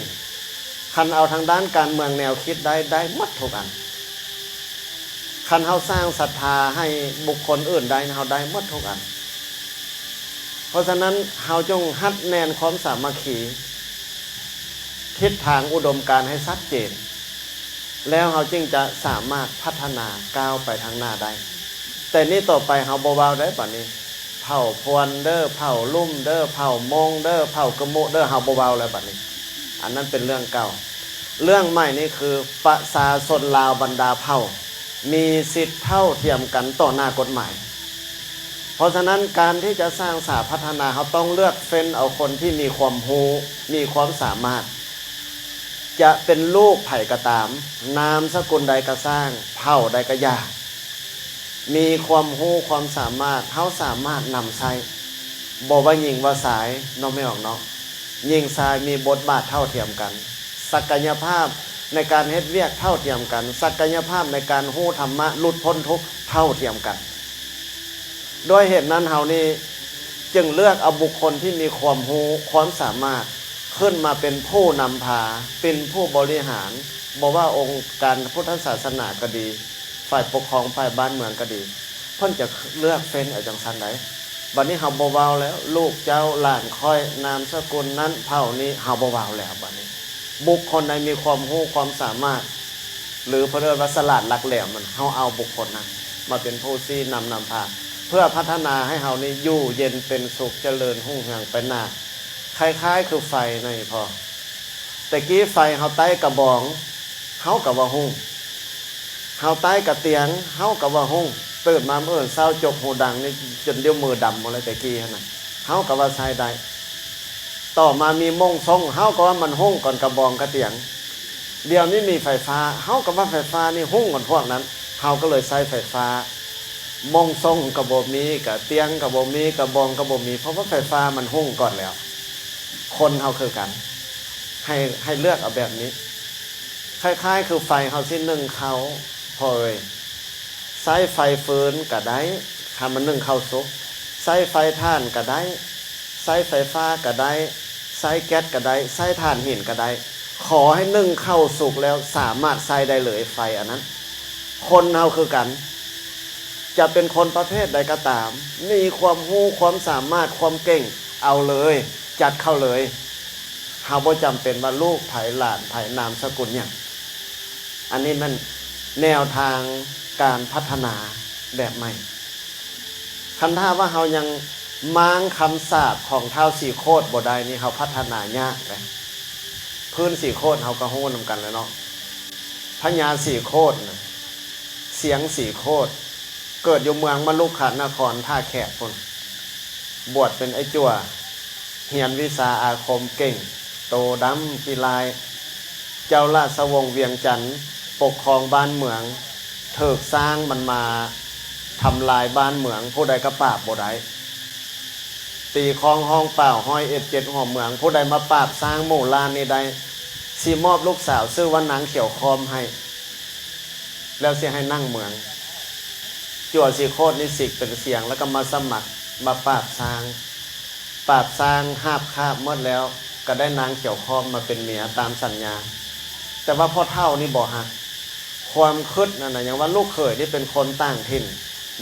ຄັນເອົາທາງດ້ານການເມືອງແນວຄິດໄດ້ ໄດ້ໝົດທຸກອັນ. ຄັນເຮົາສ້າງສັດທາໃຫ້ບຸກຄົນອື່ນໄດ້ ເຮົາໄດ້ໝົດທຸກອັນ. ເພາະສະນັ້ນ ເຮົາຈົ່ງຮັດແໜ້ນຄວາມສາມັກຄີ, ທິດທາງອຸດົມການໃຫ້ຊັດເຈນ, ແລ້ວເຮົາຈຶ່ງຈະສາມາດພັດທະນາກ້າວໄປທາງໜ້າໄດ້. ແຕ່ນີ້ຕໍ່ໄປເຮົາບໍ່ເວົ້າໄດ້ບັດນີ້ ເຜົ່າພວນເດີ ເຜົ່າລຸ່ມເດີ ເຜົ່າມົ້ງເດີ ເຜົ່າກຶມມຸເດີ ເຮົາບໍ່ເວົ້າແລ້ວບັດນີ້. ອັນນັ້ນເປັນເລື່ອງເກົ່າ. ເລື່ອງໃໝ່ນີ້ຄືປະຊາຊົນລາວບັນດາເຜົ່າ ມີສິດເທົ່າທຽມກັນຕໍ່ໜ້າກົດໝາຍ. ເພາະສະນັ້ນ ການທີ່ຈະສ້າງສາພັດທະນາ ເຮົາຕ້ອງເລືອກເຟ້ນເອົາຄົນທີ່ມີຄວາມຮູ້ ມີຄວາມສາມາດ, ຈະເປັນລູກໃຜກໍຕາມ, ນາມສະກຸນໃດກໍຊ່າງ, ເຜົ່າໃດກໍຢ່າ, ມີຄວາມຮູ້ຄວາມສາມາດ ເຮົາສາມາດນຳໃຊ້. ບໍ່ວ່າຍິງວ່າຊາຍເນາະ ແມ່ອອກເນາະ, ຍິງຊາຍມີບົດບາດເທົ່າທຽມກັນ, ສັກກະຍະພາບໃນການເຮັດວຽກເທົ່າທຽມກັນ, ສັກກະຍະພາບໃນການຮູ້ທຳມະ ຫຼຸດພົ້ນທຸກເທົ່າທຽມກັນ. ດ້ວຍເຫດນັ້ນເຮົານີ້ຈຶ່ງເລືອກເອົາບຸກຄົນທີ່ມີຄວາມຮູ້ຄວາມສາມາດ ຂຶ້ນມາເປັນຜູ້ນຳພາ, ເປັນຜູ້ບໍລິຫານ, ບໍ່ວ່າອົງການພຸດທະສາສະໜາກໍດີ, ຝ່າຍປົກຄອງ, ຝ່າຍບ້ານເມືອງກໍດີ, ເພິ່ນຈະເລືອກເຟ້ນເອົາຈັ່ງຊັ້ນໃດ໋. ບັດນີ້ເຮົາບໍ່ເວົ້າແລ້ວ ລູກເຈົ້າ, ຫຼານຂ້ອຍ, ນາມສະກຸນນັ້ນ, ເຜົ່ານີ້, ເຮົາບໍ່ເວົ້າແລ້ວບັດນີ້. ບຸກຄົນໃດມີຄວາມຮູ້ຄວາມສາມາດ ຫຼື ເພິ່ນເອີ້ນວ່າສະຫຼາດຫຼັກແຫຼມນັ້ນ ເຮົາເອົາບຸກຄົນນັ້ນມາເປັນຜູ້ຊີ້ນຳນຳພາ ເພື່ອພັດທະນາໃຫ້ເຮົານີ້ຢູ່ເຢັນເປັນສຸກ ຈະເລີນຮຸ່ງເຮືອງໄປໜ້າ. ຄ້າຍໆຄືໄຟໃນພໍ່ ແຕ່ກີ້ໄຟເຮົາໄຕ້ກະບອງ ເຮົາກະວ່າຮຸ່ງ. ເຮົາຕາຍກະຕຽງ ເຮົາກະວ່າຮຸ່ງ. ຕື່ນມາມື້ອື່ນເຊົ້າ ຈົກຫູດັງນີ້ ຈົນດຽວມືດຳໝົດແລ້ວ ແຕ່ກີ້ຫັ້ນນະ ເຮົາກະວ່າໃຊ້ໄດ້. ຕໍ່ມາມີມົ້ງຊົງ ເຮົາກະວ່າມັນຮຸ່ງກ່ອນກະບອງກະຕຽງ. ດຽວນີ້ມີໄຟຟ້າ ເຮົາກະວ່າໄຟຟ້ານີ້ຮຸ່ງກ່ອນພວກນັ້ນ ເຮົາກະເລີຍໃຊ້ໄຟຟ້າ. ມົ້ງຊົງກະບໍ່ມີ ກະຕຽງກະບໍ່ມີ ກະບອງກະບໍ່ມີ ເພາະວ່າໄຟຟ້າມັນຮຸ່ງກ່ອນແລ້ວ. ຄົນເຮົາຄືກັນ ໃຫ້ ໃຫ້ເລືອກເອົາແບບນີ້. ຄ້າຍໆຄືໄຟເຮົາຊິໜຶ້ງເຂົ້າ ພໍ່ເອີຍ ໃຊ້ໄຟຟືນກະໄດ້ ຄັນມັນໜຶ້ງເຂົ້າສຸກ, ໃຊ້ໄຟຖ່ານກະໄດ້ ໃຊ້ໄຟຟ້າກະໄດ້ ໃຊ້ແກັດກະໄດ້ ໃຊ້ຖ່ານຫີນກະໄດ້ ຂໍໃຫ້ໜຶ້ງເຂົ້າສຸກແລ້ວ ສາມາດໃຊ້ໄດ້ເລີຍໄຟອັນນັ້ນ. ຄົນເຮົາຄືກັນ ຈະເປັນຄົນປະເພດໃດກະຕາມ ມີຄວາມຮູ້ຄວາມສາມາດຄວາມເກັ່ງ ເອົາເລີຍ ຈັດເຂົ້າເລີຍ. ເຮົາບໍ່ຈຳເປັນວ່າລູກໃຜຫຼານໃຜ ນາມສະກຸນຫຍັງ. ອັນນີ້ແມ່ນແນວທາງການພັດທະນາແບບໃໝ່. ຄັນຖ້າວ່າເຮົາຍັງມ້າງຄຳສາບຂອງທ້າວສີໂຄດບໍ່ໄດ້ນີ້ ເຮົາພັດທະນາຍາກເດ້. ພື້ນສີໂຄດເຮົາກະຮູ້ນຳກັນແຫຼະເນາະ. ພະຍາສີໂຄດນະ ຊຽງສີໂຄດ ເກີດຢູ່ເມືອງມະລຸກຂານະຄອນ ທ່າແຂກພຸ້ນ. ບວດເປັນໄອ້ຈົວ ຮຽນວິຊາອາຄົມເກັ່ງ ໂຕດຳຂີ້ລ້າຍ. ເຈົ້າລາຊະວົງວຽງຈັນປົກຄອງບ້ານເມືອງ ຖືກຊ້າງມັນມາທຳລາຍບ້ານເມືອງ ຜູ້ໃດກະປາບບໍ່ໄດ້. ຕີຄອງຮ້ອງປ່າວ ຮ້ອຍເອັດເຈັດຫົວເມືອງ ຜູ້ໃດມາປາບຊ້າງໝູ່ລ້ານນີ້ໄດ້ ຊິມອບລູກສາວຊື່ວ່ານາງຂຽວຄ້ອມໃຫ້ ແລ້ວຊິໃຫ້ນັ່ງເມືອງ. ຈົວສີໂຄດນີ້ສິກເປັນຊຽງ ແລ້ວກະມາສະໝັກມາປາບຊ້າງ. ປາບຊ້າງຮາບຄາບໝົດແລ້ວ ກະໄດ້ນາງຂຽວຄ້ອມມາເປັນເມຍຕາມສັນຍາ. ແຕ່ວ່າພໍ່ເຖົ້ານີ້ບໍ່ຮັກ ຄວາມຄຶດຫັ້ນນະ ຍັງວ່າລູກເຂີຍນີ້ເປັນຄົນຕ່າງຖິ່ນ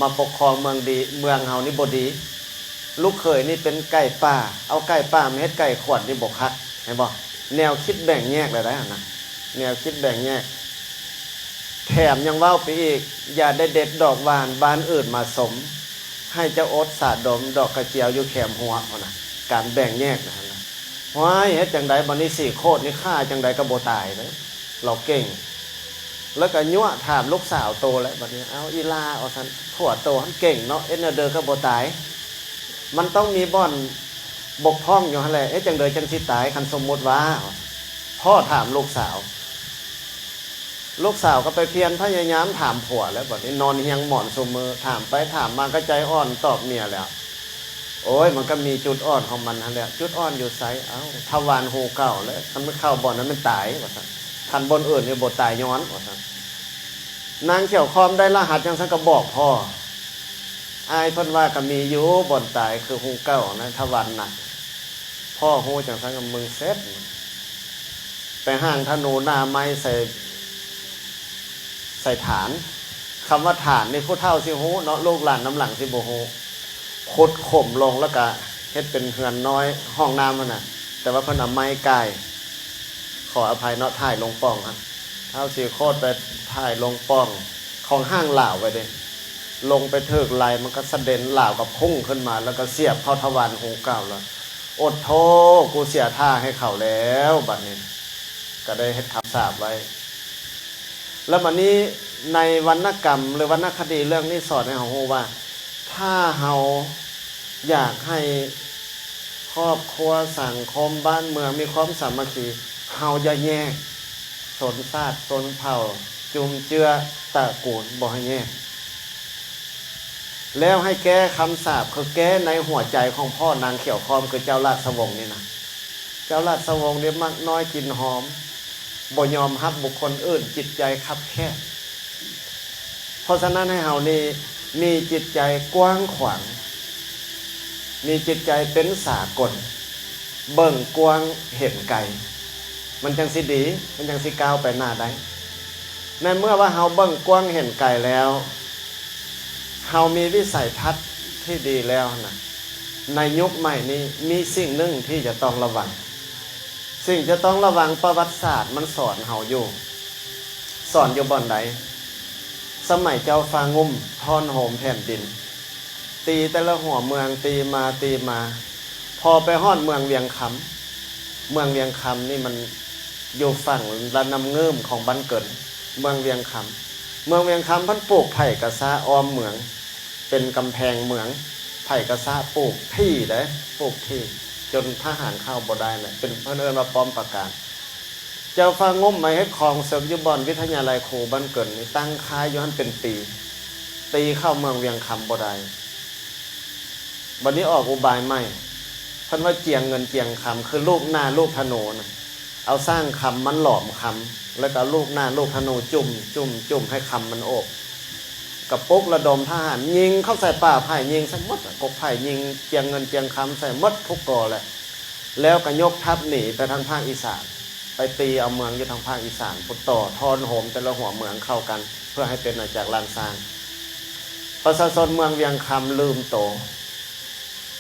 ມາປົກຄອງເມືອງດີ ເມືອງເຮົານີ້ບໍ່ດີ. ລູກເຂີຍນີ້ເປັນໄກ່ປ່າ ເອົາໄກ່ປ່າມາເຮັດໄກ່ຂວັນນີ້ບໍ່ຄັກ ເຫັນບໍ່? ແນວຄິດແບ່ງແຍກແລ້ວໃດຫັ້ນນະ ແນວຄິດແບ່ງແຍກ. ແຖມຍັງເວົ້າໄປອີກ ຢ່າໄດ້ເດັດດອກຫວ່ານບ້ານອື່ນມາຊົມ ໃຫ້ເຈົ້າອົດສາດົມ ດອກກະຈຽວຢູ່ແຄມຮົ້ວພຸ້ນນະ. ການແບ່ງແຍກນະຫັ້ນນະ. ຫວຍ ເຮັດຈັ່ງໃດບາດນີ້ ສີໂຄດນີ້ຂ້າຈັ່ງໃດກະບໍ່ຕາຍເດ້ ລາວເກັ່ງ. ແລ້ວກະຍົວະຖາມລູກສາວໂຕແຫຼະບາດນີ້ ເອົາອີ່ຫຼ້າ ວ່າຊັ້ນ ຜົວໂຕຫັ້ນເກັ່ງເນາະ ເຮັດແນວໃດກະບໍ່ຕາຍ ມັນຕ້ອງມີບ່ອນບົກຜ່ອງຢູ່ຫັ້ນແຫຼະ ເຮັດຈັ່ງໃດຈັ່ງຊິຕາຍ ຄັນສົມມຸດວ່າ ພໍ່ຖາມລູກສາວ. ລູກສາວກະໄປພຽນພະຍາຍາມຖາມຜົວແລ້ວ ບາດນີ້ນອນຮຽງໝອນຊຸມື້ ຖາມໄປຖາມມາກະໃຈອ່ອນຕອບເມຍແລ້ວ. ໂອ້ຍ ມັນກະມີຈຸດອ່ອນຂອງມັນຫັ້ນແຫຼະ. ຈຸດອ່ອນຢູ່ໃສ? ເອົ້າ ທະວານຮູເກົ້າແຫຼະ ຄັນມັນເຂົ້າບ່ອນນັ້ນແມ່ນຕາຍ ວ່າຊັ້ນ. ຄັນບ່ອນອື່ນນີ້ບໍ່ຕາຍຍ້ອນ ວ່າຊັ້ນ. ນາງຂຽວຄ້ອມໄດ້ລະຫັດຈັ່ງຊັ້ນກະບອກພໍ່. ອ້າຍເພິ່ນວ່າກະມີຢູ່ ບ່ອນຕາຍຄືຮູເກົ້ານະ ທະວານໜັກ. ພໍ່ຮູ້ຈັ່ງຊັ້ນກະມຶງເສັດ ໄປຫາງທະນູໜ້າໄມ້ໃສ່ ໃສ່ຖານ. ຄຳວ່າຖານນີ້ຜູ້ເຖົ້າຊິຮູ້ເນາະ ລູກຫຼານນຳຫຼັງຊິບໍ່ຮູ້. ຂຸດຂຸມລົງແລ້ວກະເຮັດເປັນເຮືອນນ້ອຍ ຫ້ອງນ້ຳຫັ້ນນະ ແຕ່ວ່າເພິ່ນເອົາໄມ້ກ່າຍ. ຂໍອະໄພເນາະ ຖ່າຍລົງປ່ອງຫັ້ນ. ທ້າວສີໂຄດໄປຖ່າຍລົງປ່ອງຂອງຫ້າງລາວໄວ້ເດ້. ລົງໄປຖືກໄລ່ ມັນກະສະເດັນ ລາວກະພຸ່ງຂຶ້ນມາ ແລ້ວກະສຽບເຂົ້າທະວານຮູເກົ້າແລ້ວ. ໂອດໂທ ກູເສຍທ່າໃຫ້ເຂົາແລ້ວ ບາດນີ້ ກະໄດ້ເຮັດຄຳສາບໄວ້. ແລ້ວບາດນີ້ໃນວັນນະກຳ ຫຼື ວັນນະຄະດີເລື່ອງນີ້ສອນໃຫ້ເຮົາຮູ້ວ່າ ຖ້າເຮົາຢາກໃຫ້ຄອບຄົວ ສັງຄົມ ບ້ານເມືອງມີຄວາມສາມັກຄີ ເຮົາຢ່າແຍກຊົນຊາດຊົນເຜົ່າ ຈຸມເຈື້ອຕະກູນ ບໍ່ໃຫ້ແຍກ. ແລ້ວໃຫ້ແກ້ຄຳສາບ ຄືແກ້ໃນຫົວໃຈຂອງພໍ່ນາງຂຽວຄ້ອມ ຄືເຈົ້າລາຊະວົງນີ້ນະ. ເຈົ້າລາຊະວົງນີ້ມັກນ້ອຍກິນຫອມ ບໍ່ຍອມຮັບບຸກຄົນອື່ນ ຈິດໃຈຄັບແຄບ. ເພາະສະນັ້ນໃຫ້ເຮົານີ້ມີຈິດໃຈກວ້າງຂວາງ ມີຈິດໃຈເປັນສາກົນ ເບິ່ງກວ້າງເຫັນໄກ ມັນຈັ່ງຊິດີ ມັນຈັ່ງຊິກ້າວໄປໜ້າໄດ້. ໃນເມື່ອວ່າເຮົາເບິ່ງກວ້າງເຫັນໄກແລ້ວ ເຮົາມີວິໄສທັດທີ່ດີແລ້ວຫັ້ນນະ ໃນຍຸກໃໝ່ນີ້ມີສິ່ງໜຶ່ງທີ່ຈະຕ້ອງລະວັງ. ສິ່ງຈະຕ້ອງລະວັງ ປະຫວັດສາດມັນສອນເຮົາຢູ່. ສອນຢູ່ບ່ອນໃດ? ສະໄໝເຈົ້າຟ້າງຸ້ມທ້ອນໂຮມແຜ່ນດິນ ຕີແຕ່ລະຫົວເມືອງ ຕີມາຕີມາ ພໍໄປຮອດເມືອງວຽງຄຳ. ເມືອງວຽງຄຳນີ້ມັນຢູ່ຝັ່ງລະນ້ຳງື່ມຂອງບ້ານເກີນ ເມືອງວຽງຄຳ. ເມືອງວຽງຄຳເພິ່ນປູກໄຜ່ກະຊະອ້ອມເມືອງ ເປັນກຳແພງເມືອງ. ໄຜ່ກະຊະປູກຖີ່ເດ້ ປູກຖີ່ ຈົນທະຫານເຂົ້າບໍ່ໄດ້ແຫຼະ ເປັນ ເພິ່ນເອີ້ນວ່າປ້ອມປາການ. ເຈົ້າຟ້າງຸ້ມມາເຮັດຄອງເສິກຢູ່ບ່ອນວິທະຍາໄລຄູບ້ານເກີນນີ້ ຕັ້ງຄ້າຍຢູ່ຫັ້ນເປັນປີ ຕີເຂົ້າເມືອງວຽງຄຳບໍ່ໄດ້. ບັດນີ້ອອກອຸບາຍໃໝ່ ເພິ່ນວ່າຈຽງເງິນຈຽງຄຳ ຄືລູກໜ້າລູກທະນູນະ ເອົາສ້າງຄຳມາຫຼອມຄຳ ແລ້ວກໍເອົາລູກໜ້າລູກທະນູຈຸ້ມ ຈຸ້ມ ຈຸ້ມ ໃຫ້ຄຳມັນໂອກ ກະປຸກລະດົມທະຫານຍິງເຂົ້າໃສ່ປ່າໄຜ່ ຍິງໃສ່ໝົດ ກົກໄຜ່ ຍິງຈຽງເງິນຈຽງຄຳໃສ່ໝົດທຸກກໍແຫຼະ ແລ້ວກໍຍົກທັບໜີໄປທາງພາກອີສານ ໄປຕີເອົາເມືອງຢູ່ທາງພາກອີສານພຸ້ນ ຕໍ່ທ່ອນໂຮມແຕ່ລະຫົວເມືອງເຂົ້າກັນ ເພື່ອໃຫ້ເປັນອານາຈັກລ້ານຊ້າງ. ປະຊາຊົນເມືອງວຽງຄຳລືມໂຕ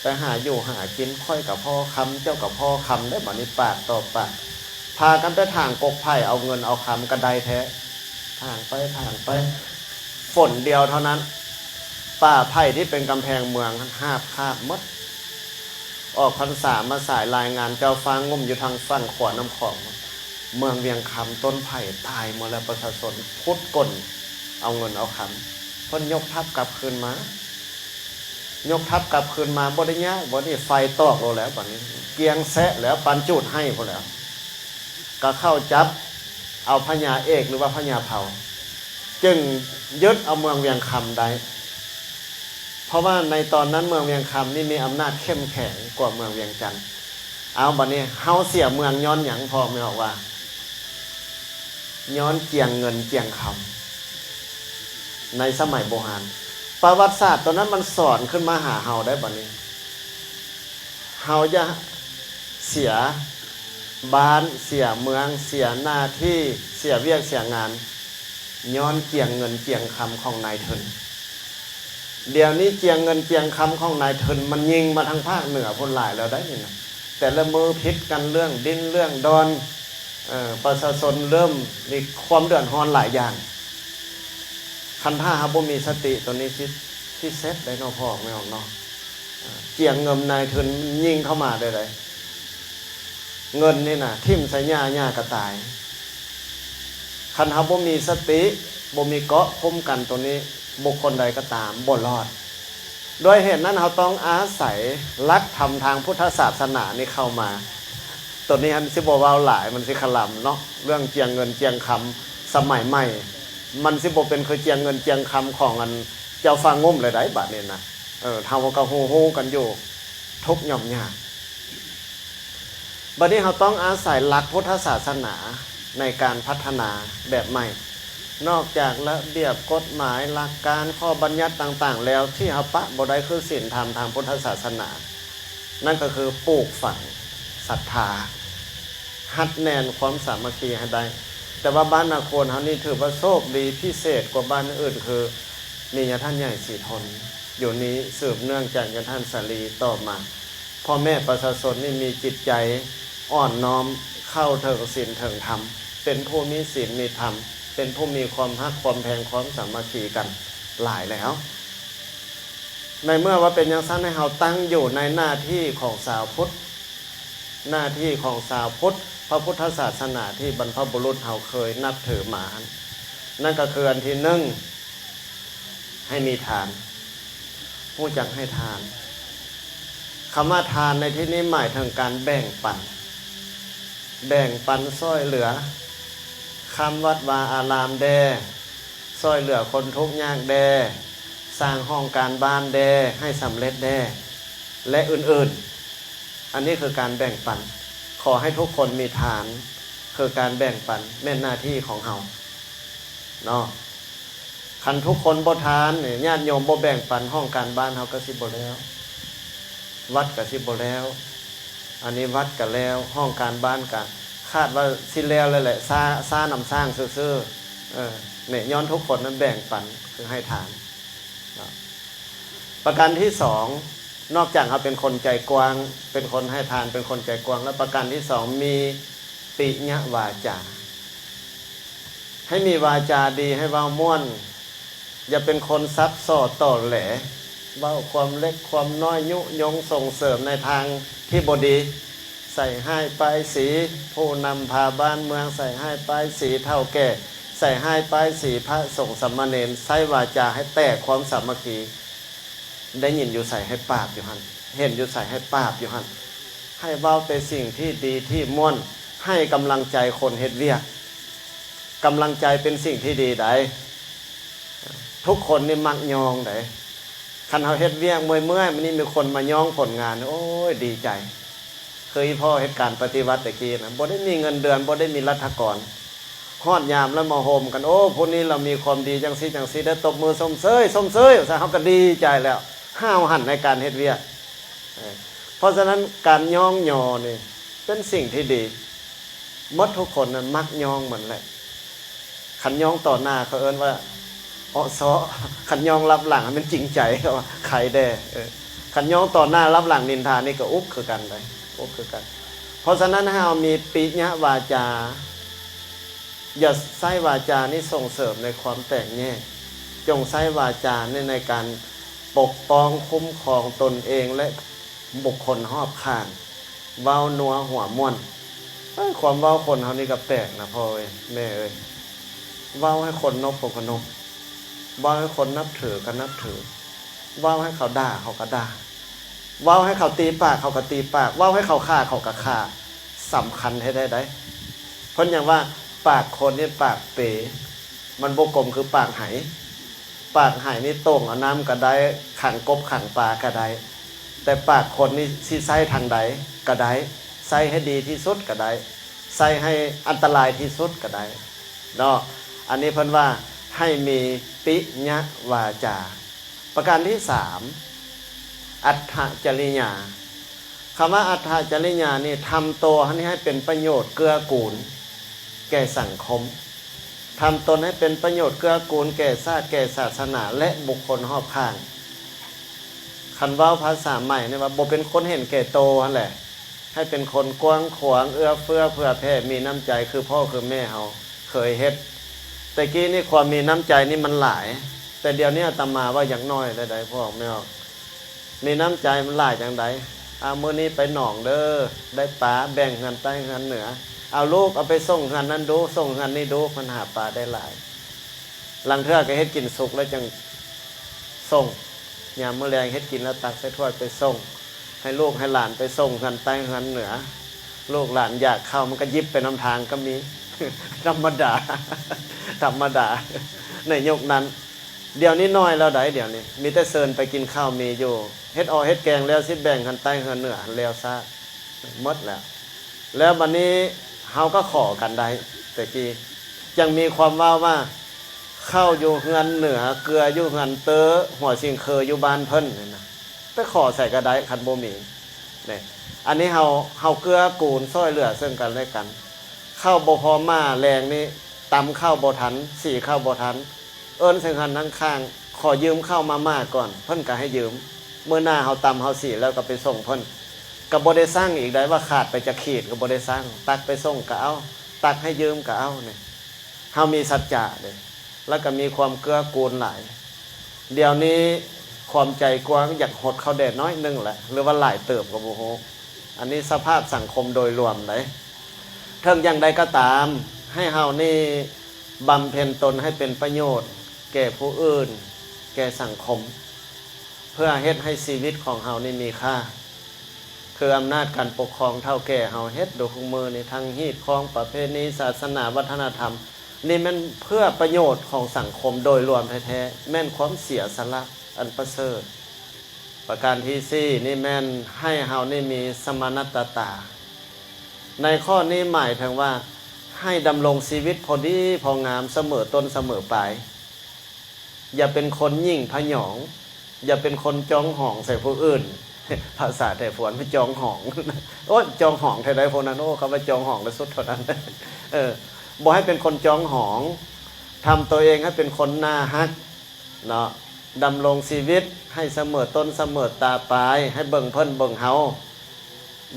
ໄປຫາຢູ່ຫາກິນ ຂ້ອຍກະພໍ້ຄຳ ເຈົ້າກະພໍ້ຄຳເດ້ ບັດນີ້ປາກຕໍ່ປາກ ພາກັນໄປຖາງກົກໄຜ່ເອົາເງິນເອົາຄຳ ກະໄດ້ແທ້ ຖາງໄປຖາງໄປ ຝົນດຽວເທົ່ານັ້ນ ປ່າໄຜ່ທີ່ເປັນກຳແພງເມືອງຫັ້ນ ຮາບຄາບໝົດ. ອອກພັນສາມາສາຍລາຍງານ ເຈົ້າຟ້າງຸ້ມຢູ່ທາງຝັ່ງຂວານ້ຳຂອງ ເມືອງວຽງຄຳຕົ້ນໄຜ່ຕາຍໝົດແລ້ວ ປະຊາຊົນຂຸດກົ້ນເອົາເງິນເອົາຄຳ ເພິ່ນຍົກທັບກັບຄືນມາ ຍົກທັບກັບຄືນມາບໍ່ໄດ້ຍາກ ບັດນີ້ໄຟຕອກໂລດແລ້ວ ບັດນີ້ກຽງແຊະແລ້ວ ປານຈູດໄຫ້ພຸ້ນແລ້ວ ກະເຂົ້າຈັບເອົາພະຍາເອກ ຫຼືວ່າພະຍາເພົາ ຈຶ່ງຍຶດເອົາເມືອງວຽງຄຳໄດ້ ເພາະວ່າໃນຕອນນັ້ນເມືອງວຽງຄຳນີ້ມີອຳນາດເຂັ້ມແຂງກວ່າເມືອງວຽງຈັນ. ເອົາ ບັດນີ້ເຮົາເສຍເມືອງຍ້ອນຫຍັງ ພໍ່ແມ່ອອກວ່າ ຍ້ອນຈຽງເງິນຈຽງຄຳ ໃນສະໄໝບູຮານ ປະຫວັດສາດໂຕນັ້ນມັນສອນຂຶ້ນມາຫາເຮົາໄດ້ ບັດນີ້ ເຮົາຢ່າເສຍບ້ານ ເສຍເມືອງ ເສຍໜ້າທີ່ ເສຍວຽກເສຍງານ ຍ້ອນຈຽງເງິນຈຽງຄຳຂອງນາຍທຶນ. ດຽວນີ້ຈຽງເງິນຈຽງຄຳຂອງນາຍທຶນ ມັນຍິງມາທາງພາກເໜືອພຸ້ນຫຼາຍແລ້ວໄດ໋ນີ້ນະ ແຕ່ລະມື້ຜິດກັນເລື່ອງດິນເລື່ອງດອນ ເອີ ປະຊາຊົນເລີ່ມມີຄວາມເດືອດຮ້ອນຫຼາຍຢ່າງ. ຄັນຖ້າເຮົາບໍ່ມີສະຕິໂຕນີ້ ຊິ ຊິເສັດໄດ໋ເນາະ ພໍ່ແມ່ອອກເນາະ ເອີ ຈຽງເງິນນາຍທຶນຍິງເຂົ້າມາໄດ້ໃດ໋ ເງິນນີ້ນະ ຖິ້ມໃສ່ຫຍ້າ ຫຍ້າກະຕາຍ. ຄັນເຮົາບໍ່ມີສະຕິ ບໍ່ມີເກາະຄຸ້ມກັນໂຕນີ້ ບຸກຄົນໃດກໍຕາມບໍ່ລອດ. ດ້ວຍເຫດນັ້ນ ເຮົາຕ້ອງອາໄສຫຼັກທຳທາງພຸດທະສາສະໜານີ້ເຂົ້າມາ. ໂຕນີ້ຫັ້ນຊິບໍ່ເວົ້າຫຼາຍ ມັນຊິຄະລຳເນາະ ເລື່ອງຈຽງເງິນຈຽງຄຳສະໄໝໃໝ່ ມັນຊິບໍ່ເປັນຄືຈຽງເງິນຈຽງຄຳຂອງອັນເຈົ້າຟ້າງຸ້ມແລ້ວໃດ໋ ບາດນີ້ນະ. ເອີ ເຮົາກໍຮູ້ໆກັນຢູ່ ທຸກຫຍ່ອມຍາກ. ບັດນີ້ເຮົາຕ້ອງອາໄສຫຼັກພຸດທະສາສະໜາໃນການພັດທະນາແບບໃໝ່. ນອກຈາກລະບຽບກົດໝາຍ ຫຼັກການ ຂໍ້ບັນຍັດຕ່າງໆແລ້ວ ທີ່ເຮົາປະບໍ່ໄດ້ຄືສິນທຳທາງພຸດທະສາສະໜາ ນັ້ນກໍຄືປູກຝັງສັດທາ ຮັດແໜ້ນຄວາມສາມັກຄີໃຫ້ໄດ້. ແຕ່ວ່າບ້ານນາໂຄນເຮົານີ້ຖືວ່າໂຊກດີພິເສດກວ່າບ້ານອື່ນ ຄືມີຍາທ່ານໃຫຍ່ສີທົນຢູ່ນີ້ ສືບເນື່ອງຈາກຍາທ່ານສາລີຕໍ່ມາ. ພໍ່ແມ່ປະຊາຊົນນີ້ມີຈິດໃຈອ່ອນນ້ອມເຂົ້າເຖິງສິນເຖິງທຳ ເປັນຜູ້ມີສິນມີທຳ ເປັນຜູ້ມີຄວາມຮັກຄວາມແພງ ຄວາມສາມັກຄີກັນຫຼາຍແລ້ວ. ໃນເມື່ອວ່າເປັນຈັ່ງຊັ້ນ ໃຫ້ເຮົາຕັ້ງຢູ່ໃນໜ້າທີ່ຂອງຊາວພຸດ ໜ້າທີ່ຂອງຊາວພຸດ ພະພຸດທະສາສະໜາທີ່ບັນພະບຸລຸດເຮົາເຄີຍນັບຖືມາຫັ້ນ ນັ້ນກໍຄືອັນທີໜຶ່ງ ໃຫ້ມີທານ ຮູ້ຈັກໃຫ້ທານ. ຄຳວ່າທານໃນທີ່ນີ້ໝາຍເຖິງການແບ່ງປັນ ແບ່ງປັນຊ່ອຍເຫຼືອ ຄ້ຳວັດວາອາລາມແດ່ ຊ່ອຍເຫຼືອຄົນທຸກຍາກແດ່ ສ້າງຫ້ອງການບ້ານແດ່ ໃຫ້ສຳເລັດແດ່ ແລະ ອື່ນໆ. ອັນນີ້ຄືການແບ່ງປັນ. ຂໍໃຫ້ທຸກຄົນມີທານ ຄືການແບ່ງປັນ ແມ່ນໜ້າທີ່ຂອງເຮົາເນາະ. ຄັນທຸກຄົນບໍ່ທານນີ້ ຍາດໂຍມບໍ່ແບ່ງປັນ ຫ້ອງການບ້ານເຮົາກໍຊິບໍ່ແລ້ວ ວັດກໍຊິບໍ່ແລ້ວ. ອັນນີ້ວັດກໍແລ້ວ ຫ້ອງການບ້ານກໍຄາດວ່າຊິແລ້ວແລ້ວແຫຼະ ຊ້າ ຊ້ານຳຊ້າງຊື່ໆ. ເອີ ນີ້ຍ້ອນທຸກຄົນນັ້ນແບ່ງປັນ ຄືໃຫ້ທານເນາະ. ປະການທີສອງ ນອກຈາກເຮົາເປັນຄົນໃຈກວ້າງ ເປັນຄົນໃຫ້ທານ ເປັນຄົນໃຈກວ້າງແລ້ວ ປະການທີສອງ ມີປິຍະວາຈາ ໃຫ້ມີວາຈາດີ ໃຫ້ເວົ້າມ່ວນ ຢ່າເປັນຄົນສັບສໍ່ຕໍແຫຼ ເວົ້າຄວາມເລັກຄວາມນ້ອຍ ຍຸຍົງສົ່ງເສີມໃນທາງທີ່ບໍ່ດີ ໃສ່ຮ້າຍປ້າຍສີ ຜູ້ນຳພາບ້ານເມືອງ ໃສ່ຮ້າຍປ້າຍສີເຖົ້າແກ່ ໃສ່ ໃສ່ຮ້າຍປ້າຍສີພະສົງສາມະເນນ, ໃຊ້ວາຈາໃຫ້ແຕກຄວາມສາມັກຄີ. ໄດ້ຍິນຢູ່ໃສໃຫ້ປາບຢູ່ຫັ້ນ, ເຫັນຢູ່ໃສໃຫ້ປາບຢູ່ຫັ້ນ. ໃຫ້ເວົ້າແຕ່ສິ່ງທີ່ດີທີ່ມ່ວນ, ໃຫ້ກຳລັງໃຈຄົນເຮັດວຽກ. ກຳລັງໃຈເປັນສິ່ງທີ່ດີໃດ໋. ທຸກຄົນນີ້ມັກຍ້ອງໃດ໋. ຄັນເຮົາເຮັດວຽກເມື່ອຍໆ ມັນນີ້ມີຄົນມາຍ້ອງຜົນງານ, ໂອ້ຍ ດີໃຈ. ຄືອີ່ພໍ່ເຮັດການປະຕິວັດແຕ່ກີ້ນະ, ບໍ່ໄດ້ມີເງິນເດືອນ, ບໍ່ໄດ້ມີລັດຖະກອນ. ຮອດຍາມແລ້ວມາໂຮມກັນ, ໂອ້ ຜູ້ນີ້ລາວມີຄວາມດີຈັ່ງຊີ້ຈັ່ງຊີ້ເດີ, ຕົບມືຊົມເຊີຍ, ຊົມເຊີຍ, ວ່າຊັ້ນ, ເຮົາກໍດີໃຈແລ້ວ, ຫ້າວຫັນໃນການເຮັດວຽກ. ເອີ ເພາະສະນັ້ນ ການຍ້ອງຍໍນີ້ເປັນສິ່ງທີ່ດີ. ໝົດທຸກຄົນນັ້ນມັກຍ້ອງໝົດແຫຼະ. ຄັນຍ້ອງຕໍ່ໜ້າເຂົາເອີ້ນວ່າເອາະເຊາະ, ຄັນຍ້ອງລັບຫຼັງມັນຈິງໃຈ, ເຂົາວ່າໄຄແດ່. ເອີ ຄັນຍ້ອງຕໍ່ໜ້າລັບຫຼັງນິນທານີ້ກໍອຸບຄືກັນໄດ໋, ອຸບຄືກັນ. ເພາະສະນັ້ນ ໃຫ້ເຮົາມີປິຍະວາຈາ, ຢ່າໃຊ້ວາຈານີ້ສົ່ງເສີມໃນຄວາມແຕກແຍກ, ຈົ່ງໃຊ້ວາຈານີ້ໃນການປົກປ້ອງຄຸ້ມຄອງຕົນເອງ ແລະ ບຸກຄົນຮອບຂ້າງ. ເວົ້ານົວຫົວມ່ວນ. ເອີ ຄວາມເວົ້າຄົນເຮົານີ້ກໍແປກນະພໍ່ເອີຍແມ່ເອີຍ. ເວົ້າໃຫ້ຄົນນົບເຂົາກໍນົບ, ເວົ້າໃຫ້ຄົນນັບຖືກໍນັບຖື, ເວົ້າໃຫ້ເຂົາດ່າເຂົາກໍດ່າ, ເວົ້າໃຫ້ເຂົາຕີປາກເຂົາກໍຕີປາກ, ເວົ້າໃຫ້ເຂົາຂ້າເຂົາກໍຂ້າ. ສຳຄັນແທ້ໆໃດ໋. ເພິ່ນຫຍັງວ່າ ປາກຄົນນີ້ປາກເປ, ມັນບໍ່ກົມຄືປາກໄຫ. ປາກໄຫນີ້ໂຕ່ງເອົານ້ຳກໍໄດ້, ຂັງກົບຂັງປາກໍໄດ້, ແຕ່ປາກຄົນນີ້ຊິໃຊ້ທາງໃດກໍໄດ້, ໃຊ້ໃຫ້ດີທີ່ສຸດກໍໄດ້, ໃຊ້ໃຫ້ອັນຕະລາຍທີ່ສຸດກໍໄດ້ເນາະ. ອັນນີ້ເພິ່ນວ່າໃຫ້ມີປິຍະວາຈາ. ປະການທີສາມ ອັດຖະຈະລິຍາ. ຄຳວ່າອັດຖະຈະລິຍານີ້ ທຳໂຕເຮົານີ້ໃຫ້ເປັນປະໂຫຍດເກື້ອກູນແກ່ສັງຄົມ, ທຳຕົນໃຫ້ເປັນປະໂຫຍດເກື້ອກູນແກ່ຊາດ ແກ່ສາສະໜາ ແລະ ບຸກຄົນຮອບຂ້າງ. ຄັນເວົ້າພາສາໃໝ່ນີ້ວ່າ ບໍ່ເປັນຄົນເຫັນແກ່ໂຕຫັ້ນແຫຼະ, ໃຫ້ເປັນຄົນກວ້າງຂວາງ, ເອື້ອເຟື້ອເຜື່ອແຜ່, ມີນ້ຳໃຈຄືພໍ່ຄືແມ່ເຮົາເຄີຍເຮັດ. ແຕ່ກີ້ນີ້ຄວາມມີນ້ຳໃຈນີ້ມັນຫຼາຍ, ແຕ່ດຽວນີ້ອາດຕະມາວ່າຍັງໜ້ອຍແລ້ວໃດ໋ ພໍ່ອອກແມ່ອອກ. ມີນ້ຳໃຈມັນຫຼາຍຈັ່ງໃດ? ອາ ມື້ນີ້ໄປໜອງເດີ, ໄດ້ປາ, ແບ່ງເຮືອນໃຕ້ເຮືອນເໜືອ. ເອົາລູກເອົາໄປສົ່ງເຮືອນນັ້ນດູ, ສົ່ງເຮືອນນີ້ດູ, ເພິ່ນຫາປາໄດ້ຫຼາຍ. ລາງເທື່ອກໍເຮັດກິນສຸກແລ້ວຈັ່ງສົ່ງ, ຍາມມື້ແລງເຮັດກິນແລ້ວຕັກໃສ່ຖ້ວຍໄປສົ່ງ, ໃຫ້ລູກໃຫ້ຫຼານໄປສົ່ງເຮືອນໃຕ້ເຮືອນເໜືອ. ລູກຫຼານຢາກເຂົ້າມັນກໍຫຍິບໄປນຳທາງກໍມີ. ທຳມະດາ, ທຳມະດາໃນຍຸກນັ້ນ. ດຽວນີ້ໜ້ອຍແລ້ວໃດ໋, ດຽວນີ້ມີແຕ່ເຊີນໄປກິນເຂົ້າມີຢູ່, ເຮັດເອາະເຮັດແກງແລ້ວຊິແບ່ງເຮືອນໃຕ້ເຮືອນເໜືອ ແລ້ວຊະ ໝົດແລ້ວ. ແລ້ວບັດນີ້ເຮົາກໍຂໍກັນໄດ້, ແຕ່ກີ້ຈັ່ງມີຄວາມເວົ້າວ່າ ເຂົ້າຢູ່ເຮືອນເໜືອ, ເກືອຢູ່ເຮືອນເຕີ, ຫົວຊິງເຄີຢູ່ບ້ານເພິ່ນນີ້ນະ. ໄປຂໍໃສກໍໄດ້ ຄັນບໍ່ມີເດ້. ອັນນີ້ເຮົາ, ເຮົາເກື້ອກູນຊ່ວຍເຫຼືອເຊິ່ງກັນແລະກັນ. ເຂົ້າບໍ່ພໍໝ້າແລງນີ້, ຕຳເຂົ້າບໍ່ທັນ, ສີເຂົ້າບໍ່ທັນ, ເອີ້ນໃສ່ເຮືອນທາງຂ້າງ, ຂໍຢືມເຂົ້າມາໝ້າກ່ອນ, ເພິ່ນກໍໃຫ້ຢືມ. ມື້ໜ້າເຮົາຕຳເຮົາສີແລ້ວກໍໄປສົ່ງເພິ່ນ. ກໍບໍ່ໄດ້ຊັ່ງອີກໃດ໋ ວ່າຂາດໄປຈັກຂີດກໍບໍ່ໄດ້ຊັ່ງ, ຕັກໄປສົ່ງກໍເອົາ, ຕັກໃຫ້ຢືມກໍເອົານີ້. ເຮົາມີສັດຈະເດ້, ແລ້ວກໍມີຄວາມເກື້ອກູນຫຼາຍ. ດຽວນີ້ຄວາມໃຈກວ້າງຢາກຫົດເຂົ້າແດ່ໜ້ອຍໜຶ່ງແຫຼະ ຫຼືວ່າຫຼາຍເຕີບກໍບໍ່ຮູ້. ອັນນີ້ສະພາບສັງຄົມໂດຍລວມໃດ໋. ເຖິງຢ່າງໃດກໍຕາມ, ໃຫ້ເຮົານີ້ບຳເພັນຕົນໃຫ້ເປັນປະໂຫຍດແກ່ຜູ້ອື່ນ, ແກ່ສັງຄົມ, ເພື່ອເຮັດໃຫ້ຊີວິດຂອງເຮົານີ້ມີຄ່າ. ຄືອຳນາດການປົກຄອງເຖົ້າແກ່ເຮົາເຮັດຢູ່ທຸກມື້ນີ້, ທັງຮີດຄອງ, ປະເພນີ, ສາສະໜາ, ວັດທະນະທຳ, ນີ້ແມ່ນເພື່ອປະໂຫຍດຂອງສັງຄົມໂດຍລວມແທ້ໆ, ແມ່ນຄວາມເສຍສະຫຼະອັນປະເສີດ. ປະການທີສີ່ນີ້ແມ່ນໃຫ້ເຮົານີ້ມີສະມະນັດຕະຕາ. ໃນຂໍ້ນີ້ໝາຍເຖິງວ່າ ໃຫ້ດຳລົງຊີວິດພໍດີພໍງາມ, ສະເໝີຕົ້ນສະເໝີປາຍ. ຢ່າເປັນຄົນຫຍິ່ງພະຫຍອງ, ຢ່າເປັນຄົນຈອງຫອງໃສ່ຜູ້ອື່ນ. ພາສາໄທພວນວ່າຈອງຫອງ. ໂອ້ຍ ຈອງຫອງແທ້ໃດພວກນັ້ນ, ໂອ້ ຄຳວ່າຈອງຫອງລະສຸດເທົ່ານັ້ນ. ເອີ ບໍ່ໃຫ້ເປັນຄົນຈອງຫອງ, ທຳຕົວເອງໃຫ້ເປັນຄົນໜ້າຮັກເນາະ, ດຳລົງຊີວິດໃຫ້ສະເໝີຕົ້ນສະເໝີຕາປາຍ, ໃຫ້ເບິ່ງເພິ່ນເບິ່ງເຮົາ.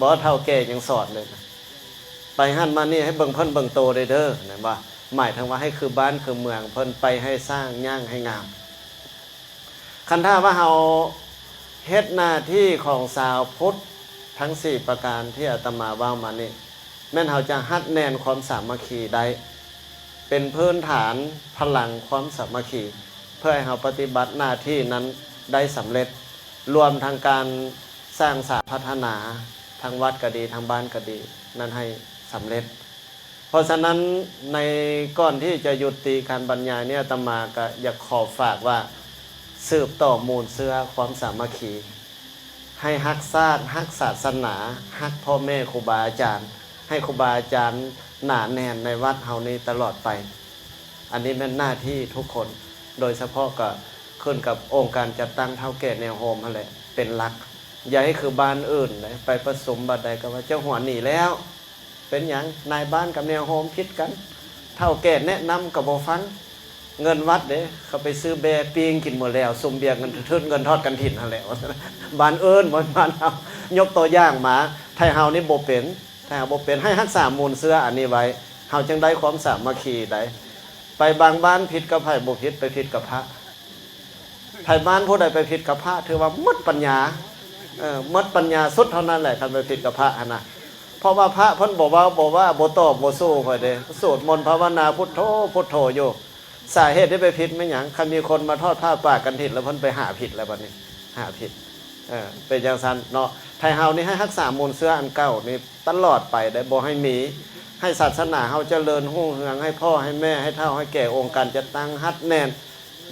ບໍ່ ເຖົ້າແກ່ຍັງສອນເລີຍນະ, ໄປຫັ້ນມານີ້ໃຫ້ເບິ່ງເພິ່ນເບິ່ງໂຕແດ່ເດີ, ແມ່ນບໍ່? ໝາຍເຖິງວ່າໃຫ້ຄືບ້ານຄືເມືອງເພິ່ນ, ໄປໃຫ້ສ້າງ, ຍ່າງໃຫ້ງາມ. ຄັນຖ້າວ່າເຮົາເຮັດໜ້າທີ່ຂອງຊາວພຸດທັງສີ່ປະການທີ່ອາດຕະມາເວົ້າມານີ້, ແມ່ນເຮົາຈະຮັດແໜ້ນຄວາມສາມັກຄີໄດ້. ເປັນພື້ນຖານພະລັງຄວາມສາມັກຄີ ເພື່ອໃຫ້ເຮົາປະຕິບັດໜ້າທີ່ນັ້ນໄດ້ສຳເລັດ, ລວມທັງການສ້າງສາພັດທະນາທາງວັດກໍດີ, ທາງບ້ານກໍດີ, ນັ້ນໃຫ້ສຳເລັດ. ເພາະສະນັ້ນ, ໃນ ກ່ອນທີ່ຈະຍຸຕິການບັນຍາຍນີ້, ອາດຕະມາກໍຢາກຂໍຝາກວ່າ ສືບຕໍ່ມູນເຊື້ອຄວາມສາມັກຄີ, ໃຫ້ຮັກຊາດ, ຮັກສາສະໜາ, ຮັກພໍ່ແມ່ຄູບາອາຈານ, ໃຫ້ຄູບາອາຈານໜາແໜ້ນໃນວັດເຮົານີ້ຕະຫຼອດໄປ. ອັນນີ້ແມ່ນໜ້າທີ່ທຸກຄົນ, ໂດຍສະເພາະກໍຂຶ້ນກັບອົງການຈັດຕັ້ງເຖົ້າແກ່ແນວໂຮມຫັ້ນແຫຼະເປັນຫຼັກ. ຢ່າໃຫ້ຄືບ້ານອື່ນເດ້, ໄປປະຊຸມບັດໃດກໍວ່າເຈົ້າຫົວໜີແລ້ວ. ເປັນຫຍັງ? ນາຍບ້ານກັບແນວໂຮມຜິດກັນ, ເຖົ້າແກ່ແນະນຳກໍບໍ່ຟັງ. ເງິນວັດເດ້, ເຂົາໄປຊື້ແບ້ປີ້ງກິນໝົດແລ້ວ, ຊຸມເບຍເງິນ ເງິນທອດກັນຖິນຫັ້ນແຫຼະ. ບ້ານອື່ນ, ບໍ່ແມ່ນບ້ານເຮົາ. ຍົກຕົວຢ່າງມາ, ໄທເຮົານີ້ບໍ່ເປັນ, ໄທເຮົາບໍ່ເປັນ. ໃຫ້ຮັກສາມູນເຊື້ອອັນນີ້ໄວ້, ເຮົາຈຶ່ງໄດ້ຄວາມສາມັກຄີໄດ້. ໄປບາງບ້ານຜິດກັບໃຜບໍ່ຜິດ, ໄປຜິດກັບພະ. ໃຜບ້ານຜູ້ໃດໄປຜິດກັບພະ ຖືວ່າໝົດປັນຍາ, ເອີ ໝົດປັນຍາສຸດເທົ່ານັ້ນແຫຼະ ຄັນໄປຜິດກັບພະຫັ້ນນະ. ເພາະວ່າພະເພິ່ນບໍ່ເວົ້າ ບໍ່ວ່າ ບໍ່ຕອບ ບໍ່ສູ້ຂ້ອຍເດ້, ສວດມົນພາວະນາ ພຸດໂທ ພຸດໂທຢູ່. ສາເຫດທີ່ໄປຜິດແມ່ນຫຍັງ? ຄັນມີຄົນມາທອດຜ້າປ່າກັນຖິນ ແລ້ວເພິ່ນໄປຫາຜິດແລ້ວບັດນີ້ ຫາຜິດ. ເອີ ເປັນຈັ່ງຊັ້ນເນາະ, ໄທເຮົານີ້ໃຫ້ຮັກສາມູນເຊື້ອອັນເກົ່ານີ້ຕະຫຼອດໄປເດ້, ບໍ່ໃຫ້ມີ, ໃຫ້ສາສະໜາເຮົາຈະເລີນຮຸ່ງເຮືອງ, ໃຫ້ພໍ່ໃຫ້ແມ່ ໃຫ້ເຖົ້າໃຫ້ແກ່ ອົງການຈັດຕັ້ງຮັດແໜ້ນ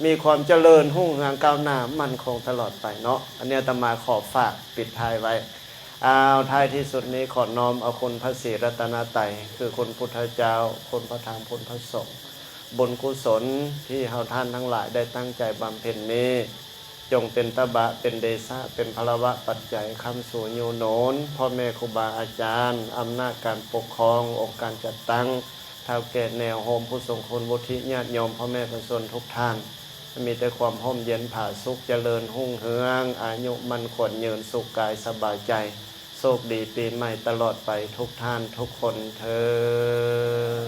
ມີຄວາມຈະເລີນຮຸ່ງເຮືອງກ້າວໜ້າໝັ້ນຄົງຕະຫຼອດໄປເນາະ. ອັນນີ້ອາດຕະມາຂໍຝາກປິດທ້າຍໄວ້. ອ້າວ ທ້າຍທີ່ສຸດນີ້ ຂໍນ້ອມເອົາຄຸນພະສີລັດຕະນະໄຕ ຄືຄຸນພຸດທະເຈົ້າ, ຄຸນພະທຳ, ຄຸນພະສົງ, ບຸນກຸສົນທີ່ເຮົາທ່ານທັງຫຼາຍໄດ້ຕັ້ງໃຈບຳເພັນນີ້ ຈົ່ງເປັນຕະບະ ເປັນເດຊະ ເປັນພະລະວະປັດໄຈ ຄ້ຳຊູຢູ່ໜູນ ພໍ່ແມ່ຄູບາອາຈານ, ອຳນາດການປົກຄອງ, ອົງການຈັດຕັ້ງ, ເຖົ້າແກ່ແນວໂຮມ, ຜູ້ຊົງຄຸນວຸດທິ, ຍາດໂຍມ, ພໍ່ແມ່ປະຊາຊົນທຸກທ່ານ ມີແຕ່ຄວາມຮົ່ມເຢັນຜາສຸກ, ຈະເລີນຮຸ່ງເຮືອງ, ອາຍຸໝັ້ນຂວັນຍືນ, ສຸກກາຍສະບາຍໃຈ, ໂຊກດີປີໃໝ່ຕະຫຼອດໄປທຸກທ່ານທຸກຄົນເທີ້.